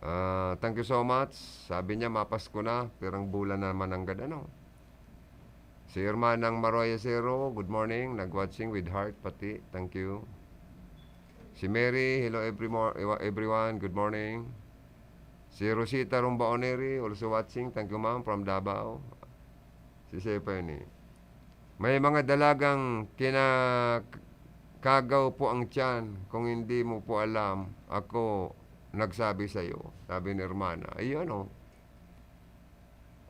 Ah, thank you so much. Sabi niya, "Mapasko na, pirang bulan na naman nanggad, ano?" Si Hermanang Maroya Cero, good morning. Nag-watching with heart pati. Thank you. Si Mary, hello every mo-, ewa-, everyone. Good morning. Si Rosita Rumbaoneri, also watching. Thank you, ma'am, from Davao. Si Sepa yun eh. May mga dalagang kinakagaw po ang tiyan. Kung hindi mo po alam, ako nagsabi sa'yo, sabi ni Hermana. Ayun, oh.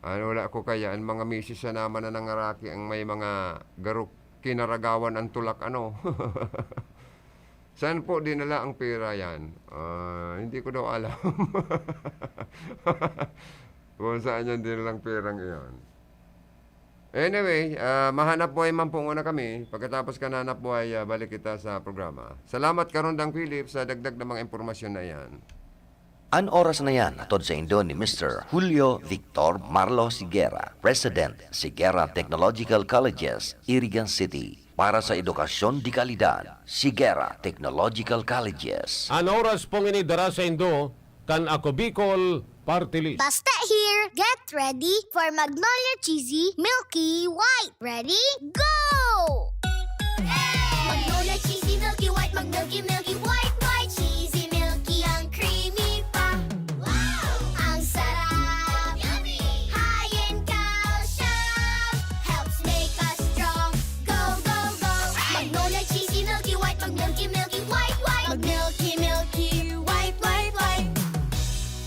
Ano, wala ko kaya, ang mga misis na naman na nangaraki ang may mga garok kinaragawan ang tulak, ano? Saan po dinala ang pera yan? Ah, hindi ko daw alam. Kung saan yan dinalang perang iyon. Anyway, ah, mahanap buhay man po muna kami. Pagkatapos kan hanap buhay, ah, balik kita sa programa. Salamat, Karondang Philip, sa dagdag na mga impormasyon na iyan. An oras na yan, hatod saindo ni Mister Julio Victor Marlo Sigera, President, Sigera Technological Colleges, Irigan City. Para sa edukasyon de kalidad, Sigera Technological Colleges. An oras pong ini dara saindo kan Ako Bicol Party List. Basta here, get ready for Magnolia Cheesy Milky White. Ready? Go! Magnolia Cheesy Milky White, mag-milky, milky, white, white, cheesy, milky, ang creamy pa. Wow! Ang sarap! Yummy! High in calcium, helps make us strong. Go, go, go! Magnolia Cheesy Milky White, mag-milky, milky, white, white, mag-milky, milky, white, white, white.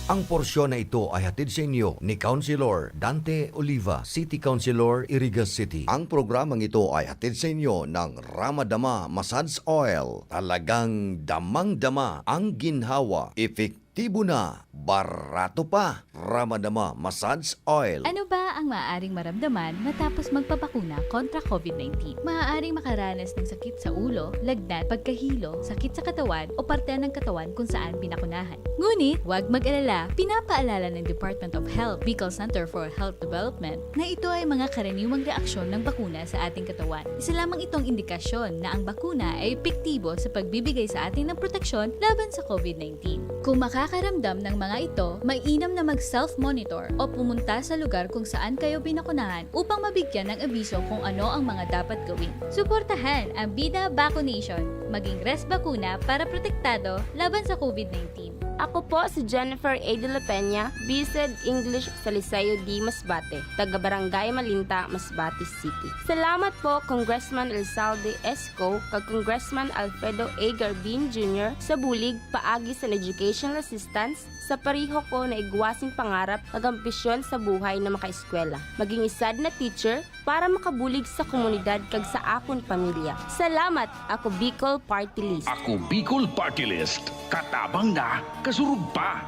Ang porsyon na ito ay hatid sa inyo ni Councilor Dante Oliva, City Councilor, Iriga City. Ang programang ito ay hatid sa inyo ng Ramadama Massage Oil. Talagang damang-dama ang ginhawa, epektibo Epektibo na, barato pa. Ramadama Massage Oil. Ano ba ang maaaring maramdaman matapos magpabakuna kontra COVID nineteen? Maaaring makaranas ng sakit sa ulo, lagnat, pagkahilo, sakit sa katawan o parte ng katawan kung saan binakunahan. Ngunit, huwag mag-alala, pinapaalala ng Department of Health, Bicol Center for Health Development, na ito ay mga karaniwang reaksyon ng bakuna sa ating katawan. Isa lamang itong indikasyon na ang bakuna ay epektibo sa pagbibigay sa atin ng proteksyon laban sa COVID nineteen. Kung makakaramdam ng mga ito, mainam na mag-self-monitor o pumunta sa lugar kung saan kayo binakunahan upang mabigyan ng abiso kung ano ang mga dapat gawin. Suportahan ang Bida Vaccination. Maging res bakuna para protektado laban sa COVID nineteen. Ako po si Jennifer A. de la Peña, BSED English sa Liceo D. Masbate, taga Barangay Malinta, Masbate City. Salamat po Congressman Elzalde Esco kag Congressman Alfredo A. Garbin Junior sa bulig paagi sa educational assistance sa pareho ko na igwa sing pangarap kag ambisyon sa buhay na makaeskwela, maging isad na teacher para makabulig sa komunidad kag sa akon pamilya. Salamat! Ako Bicol Party List. Ako Bicol Party List. Katabang na, kasurog pa.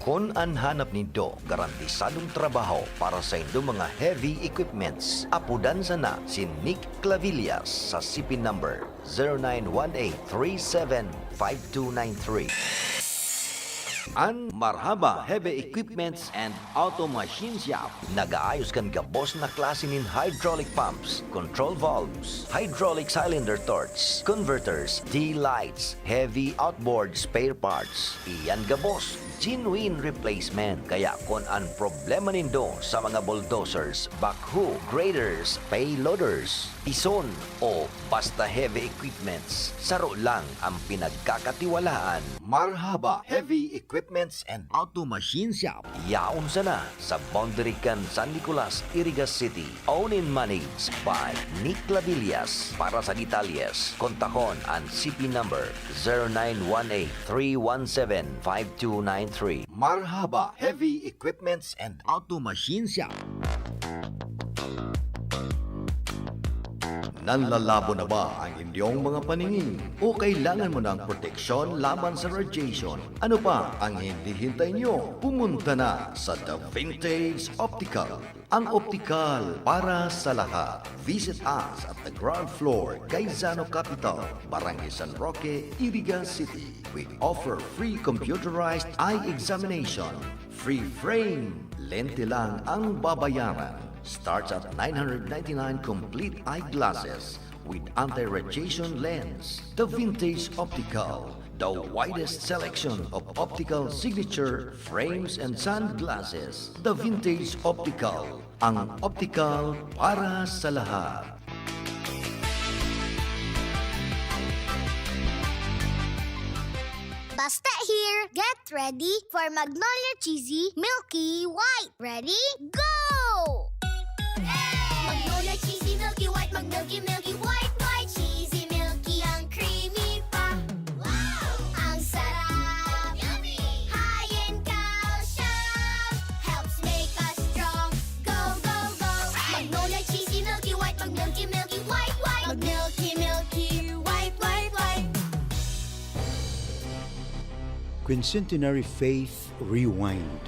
Kun an hanap nindo garantisadong trabaho para sa indo mga heavy equipments, apodan sana si Nick Clavillas sa C P number zero nine one eight three seven five two nine three. An Marhaba Heavy Equipments and Auto Machine Shop nagaayos kan gabos na klase nin hydraulic pumps, control valves, hydraulic cylinder torch, converters, D-lights, heavy outboard spare parts. Iyan gabos, genuine replacement. Kaya kun an problema nindo sa mga bulldozers, backhoe, graders, payloaders, pison, o basta heavy equipments, saro lang ang pinagkakatiwalaan. Marhaba Heavy Equipments and Auto Machine Shop. Yaon sana sa boundary kan San Nicolas, Iriga City. Owned and managed by Nick Labillas. Para sa detalyes, kontakon an C P number zero nine one eight three one seven five two nine three. Marhaba Heavy Equipments and Auto Machine Shop. Nanlalabo na ba ang inyong mga paningin? O kailangan mo ng proteksyon laban sa radiation? Ano pa ang hinihintay nyo? Pumunta na sa The Vintage Optical, ang optikal para sa lahat. Visit us at the ground floor, Gaisano Capital, Barangay San Roque, Iriga City. We offer free computerized eye examination. Free frame. Lente lang ang babayaran. Starts at nine hundred ninety-nine complete eyeglasses with anti-radiation lens. The Vintage Optical, the widest selection of optical signature frames and sunglasses. The Vintage Optical, ang optical para sa lahat. Basta here, get ready for Magnolia Cheesy Milky White. Ready? Go! Magnolia Cheesy Milky White, mag-milky, milky, white, white, cheesy, milky, ang creamy pa. Wow! Ang sarap! Yummy! High in calcium, helps make us strong. Go, go, go! Magnolia Cheesy Milky White, mag-milky, milky, white, white, mag-milky, milky, white, white, white. Quincentenary Faith Rewind.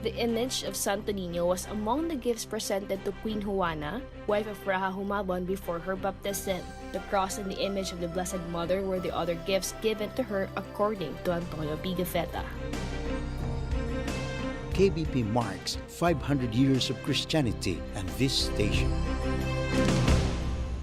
The image of Santo Niño was among the gifts presented to Queen Juana, wife of Raja Humabon, before her baptism. The cross and the image of the Blessed Mother were the other gifts given to her, according to Antonio Pigafetta. K B P marks five hundred years of Christianity and this station.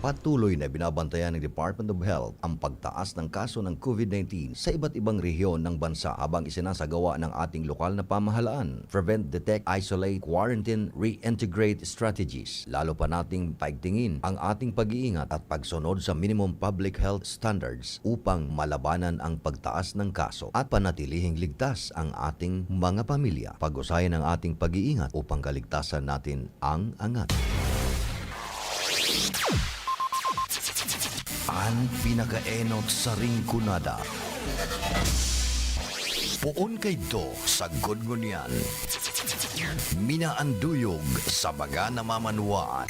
Patuloy na binabantayan ng Department of Health ang pagtaas ng kaso ng COVID nineteen sa iba't ibang rehiyon ng bansa habang isinasagawa ng ating lokal na pamahalaan. Prevent, detect, isolate, quarantine, reintegrate strategies. Lalo pa nating paigtingin ang ating pag-iingat at pagsunod sa minimum public health standards upang malabanan ang pagtaas ng kaso at panatilihing ligtas ang ating mga pamilya. Pag-usayan ang ating pag-iingat upang kaligtasan natin ang angat. An pinakaenot sa Rinconada. Poon kaidto sagkod ngunyan. Minaanduyog sa mga namamanwaan.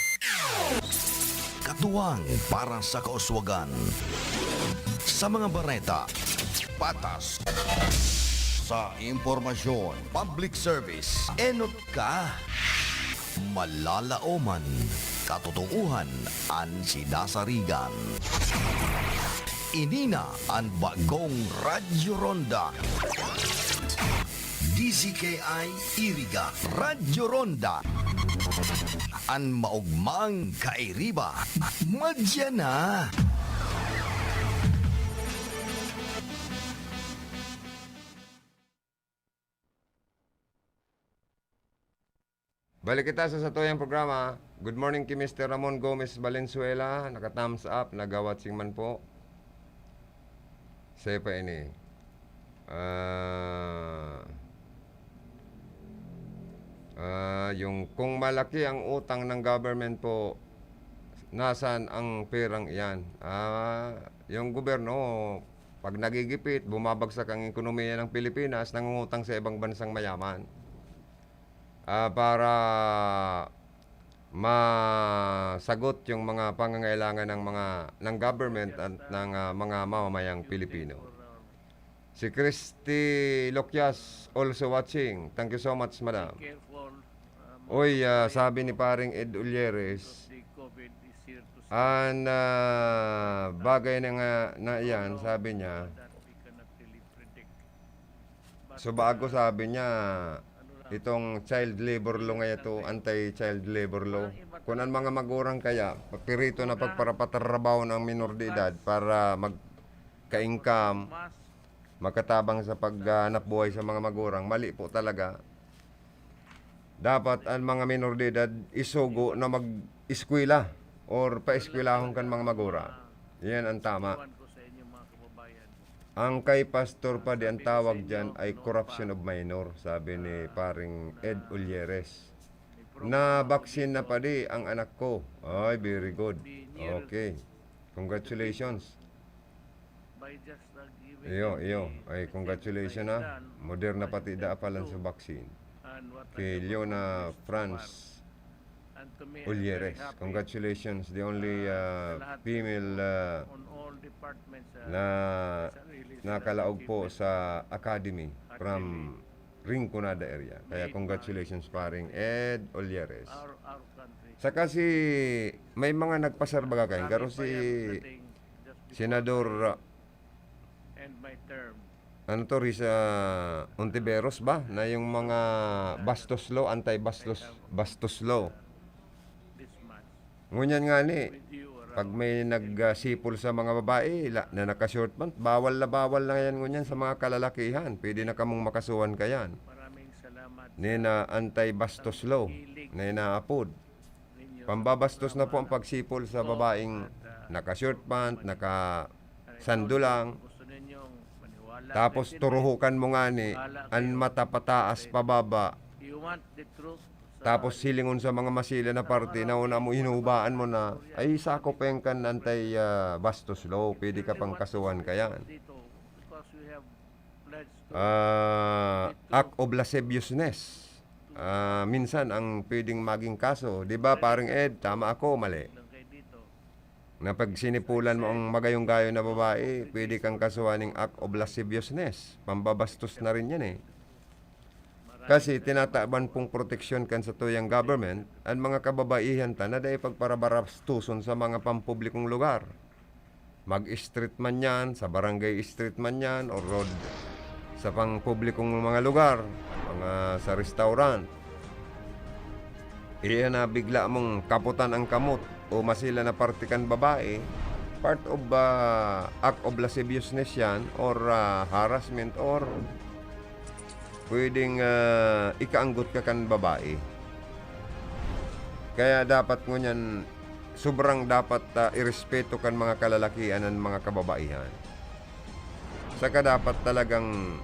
Katuwang para sa kauswagan. Sa mga bareta, patas. Sa impormasyon, public service, enot ka. Malalaoman, katotoohan an sinasarigan. Ini na an bagong Radyo Ronda. D Z K I Iriga, Radyo Ronda. An maogmang kairiba, madya na. Balik kita sa satuyang programa. Good morning ki Mister Ramon Gomez Valenzuela. Naka-thumbs up, nagawat sing man po. Sa'yo pa ini. Ah, ah, yung kung malaki ang utang ng government po, nasan ang perang iyan? Ah, yung gobyerno, pag nagigipit, bumabagsak ang ekonomiya ng Pilipinas, nangungutang sa ibang bansang mayaman. Ah, para masagot yung mga pangangailangan ng mga, ng government at ng, ah, mga mamamayang Pilipino. Si Christy Loquias also watching. Thank you so much, madam. Uy, ah, sabi ni Paring Ed Ulyeres, an, ah, bagay na nga na iyan, sabi niya, so bago sabi niya, itong child labor law nga ito, anti-child labor law. Kung ang mga magurang kaya, papirito na pagparapatrabaho ng minor de edad para magka-income, makatabang sa paghanap buhay sa mga magurang, mali po talaga. Dapat ang mga minor de edad isugo na mag-eskwela or paeskwelahon kan mga magurang. Yan ang tama. Ang kay Pastor pa di ang tawag diyan ay corruption of minor, sabi ni Paring Ed Ulyeres. Na-vaccine na pa di ang anak ko. Ay, very good. Okay. Congratulations. Iyo, iyo. Ay, congratulations, ha. Moderna pati da apalan sa vaccine. Kay Leona France Ulyeres. Congratulations, the only, uh, female, uh, na nakalaog po sa academy from Rinconada area. Kaya congratulations, Paring Ed Ulyeres. Saka si, may mga nagpasar baga kayo, pero si Senador, uh, ano to, Risa Ontiveros ba? Na yung mga bastos law, anti-bastos, bastos law. Ngunyan nga ni, pag may nagsipol sa mga babae la, na naka-short pant, bawal na bawal na yan ngunyan sa mga kalalakihan. Pwede na kamong makasuhan kayan. Ni na anti-bastos law na inaapod. Pambabastos na po ang pagsipol sa babaeng naka-short pant, naka-sando lang. Tapos turuhukan mo nga ni an mata pataas pababa. Tapos hilingon sa mga masila na parte na una mo, hinubaan mo na, ay sakop pa yan kan anti, ah, bastos law, pwede ka pang kasuhan kayan. Ah, act of lasciviousness. Ah, minsan ang pwedeng maging kaso, di ba, Parang Ed? Tama ako, mali? Na pag sinipulan mo ang magayong-gayo na babae, pwede kang kasuhan ng act of lasciviousness. Pambabastos na rin yan eh. Kasi tinataban pong proteksyon kan satuyang government, ang mga kababaihan ta na dai pagparabarastuson sa mga pampublikong lugar. Mag-street man yan, sa barangay street man yan, o road, sa pangpublikong mga lugar, mga sa restaurant. Iya na bigla mong kaputan ang kamot o masila na parte kan babae, part of, ah, act of lasciviousness yan or, ah, harassment or pwedeng, ah, ikaanggot ka kan babae. Kaya dapat ngunyan, sobrang dapat, ah, irespeto kan mga kalalakian an mga kababaihan. Saka dapat talagang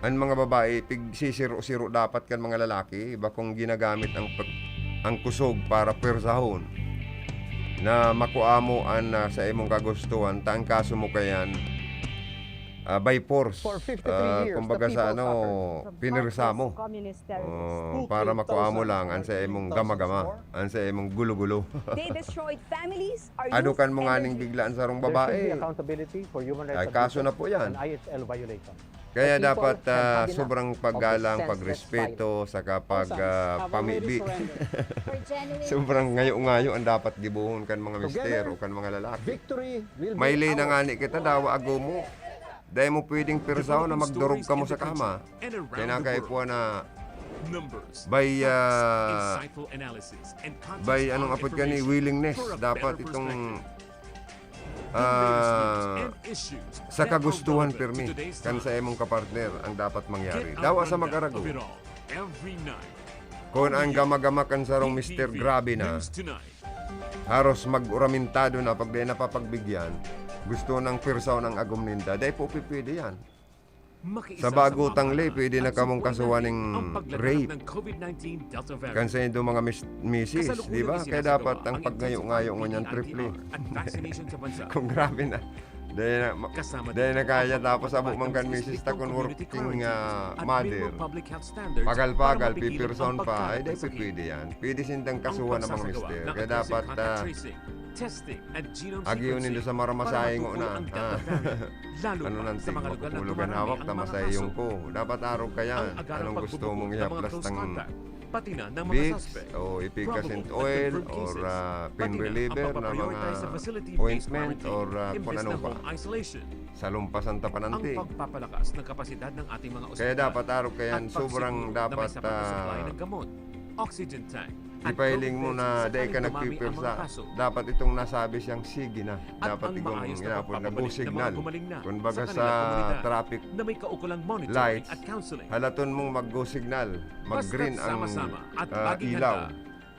an mga babae, pigsisiro-siro dapat kan mga lalaki, bakong ginagamit ang pag-, ang kusog para pwersahon na makua mo an, ah, sa imong kagustuhan, ta ang kaso mo kayan, ah, by force. For fifty-three Ah, years, the kumbaga sa people ano, suffered from pinirsa mo. Marxist communist terrorists Oh, who para killed makua mo thousands lang ang and sa imong created gama-gama, thousands more. Ang sa imong gulo-gulo. They destroyed families. Are you Adukan mo nga ning energy? Bigla ang sarong There should be babae. Accountability for human rights Ay, kaso abuses na po yan. And I H L violation. Kaya The people dapat, have ah, had enough sobrang of this paggalang, senseless pagrespeto, violence. saka pag, Thousands ah, have already pamibi. Surrendered. For genuine Sobrang ngayo-ngayo ang dapat gibohon kan mga mister Together, o kan mga lalaki. Victory will be Maili na ours. Nga ni kita, dawa agomo. Dai mo pwedeng pirsaw na magdurog kamo sa kama. Kaya na kay puwa na Numbers, by, facts, ah, insightful analysis, and by, context-aware anong apod ka ni, information willingness, for a dapat better itong, perspective. Bring latest news ah, and issues sa that are kagustuhan relevant pirmi to today's kan time. Sa imong kapartner ang dapat mangyari. Get an Dawa sa rundown mag-arago. Of it all every night. Kung ang gama-gama kan sarong P T V mister grabe na, News Tonight. Haros mag-uramintado na pag dai napapagbigyan, gusto nang pirsaw ng agom ninda, dai po pipwede yan. Sa bago tang ley, pwede na kamong kasuhan ning rape. Kan sa indo mga mis-, misis, di ba? Kaya dapat ang pagngayo-ngayo ngunyan triple. Kung grabe na. Dahil na, ma-, dahil na kaya tapos abo man kan misis ta kun working, ah, mother. Pagal-pagal, pipirsaon pa. Ay, dahil pwede yan. Pwede sindang kasuhan ng mga mister. Kaya dapat, ah, Testing and genome sequencing para madukoy ang Delta variant, lalo pa sa mga lugar na may mataas ang kapangyarihan. Agi yun nindo sa maramasahe ngona, ha? Ano nang tingog mo, kukulogan hawak, ta masayong ko. Dapat arog ka yan. Anong gusto mong ihaplas tang Vicks o Efficascent oil or, ah, pain reliever na mga ointment or, ah, kung ano pa. Sa lumpasan ta pananti. Ang pagpapalakas ng kapasidad ng ating mga ospital. Kaya dapat arog ka yan, sobrang dapat, ah, oxygen tank. Ipahiling mo na dai ka nagpipirsa. Dapat itong nasabi siyang sige na. Dapat igong inapod na go signal. Kumbaga sa traffic lights, halaton mong mag-go signal, mag-green ang, ah, ilaw.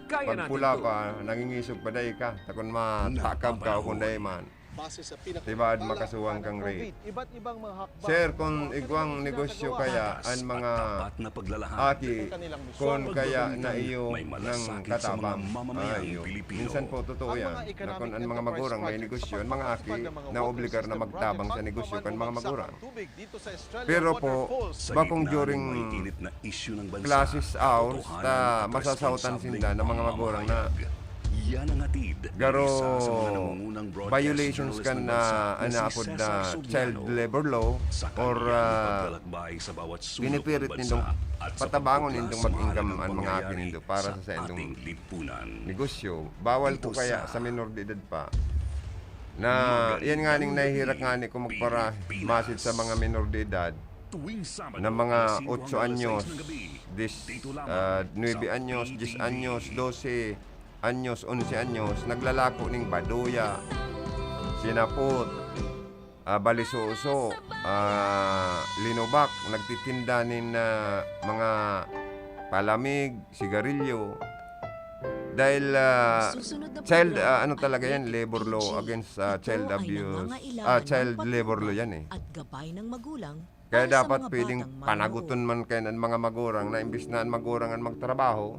Pag pula pa, nangingisog pa dai ka. Takon matakab ka o kung dai man. Base sa pinaka- Tibaad makasuhan kang rape. Iba't ibang mga hakbang. Sir, kung igwang negosyo kaya an mga aki, kung kaya na iyo ng katabang. Ayo. Minsan po, totoo yan, na kung an mga magurang may negosyo, an mga aki, naobligar na magtabang sa negosyo kan mga magurang. Pero po, bakong during classes hours, ta masasautan sinda ng mga magurang na garo violations kan, ah, an apod na child labor law or, ah, pinipirit nindong patabangon nindong mag-income an mga aki nindo para sa saindong negosyo. Bawal po kaya sa minor de edad pa na yan nga ning nahihirak nga ni kung magparamasad sa mga minor de edad na mga otso anyos, dis-, ah, nuebe anyos, dyes anyos, dose anyos, onse anyos, naglalako ning baduya, sinapot, ah, balisoso, ah, linubak, nagtitinda nin, ah, mga palamig, sigarilyo. Dahil, ah, child, ah, ano talaga yan, labor law against, ah, child abuse, ah, child labor law yan eh. Kaya dapat pwedeng panaguton man kayan an mga magurang na imbis na an magurang an magtrabaho,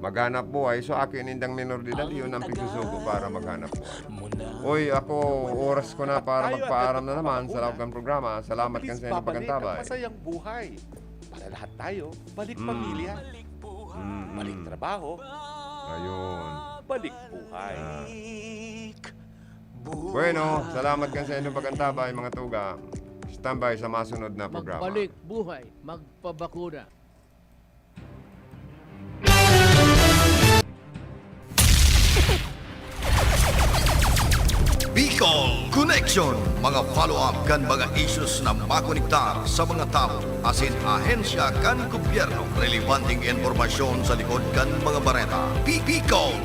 maghanap buhay, so aki nindang minor de edad, iyon ang pigsusugo para maghanap buhay. Oy, ako, oras ko na para magpaaram na naman sa laog kan programa. Salamat kan sa inyong pag-antabay. Masayang buhay. Para lahat tayo, balik pamilya. Mm. Balik trabaho. Ayun. Balik buhay. Ah. Bueno, salamat kan sa inyong pag-antabay, mga tuga. Standby sa masunod na programa. Magbalik buhay, magpabakuna. Bicol Connection, mga follow-up kan mga issues na makonektar sa mga tawo asin ahensya kan gobyerno. Relebanteng impormasyon sa likod kan mga bareta. Bi-, Bicol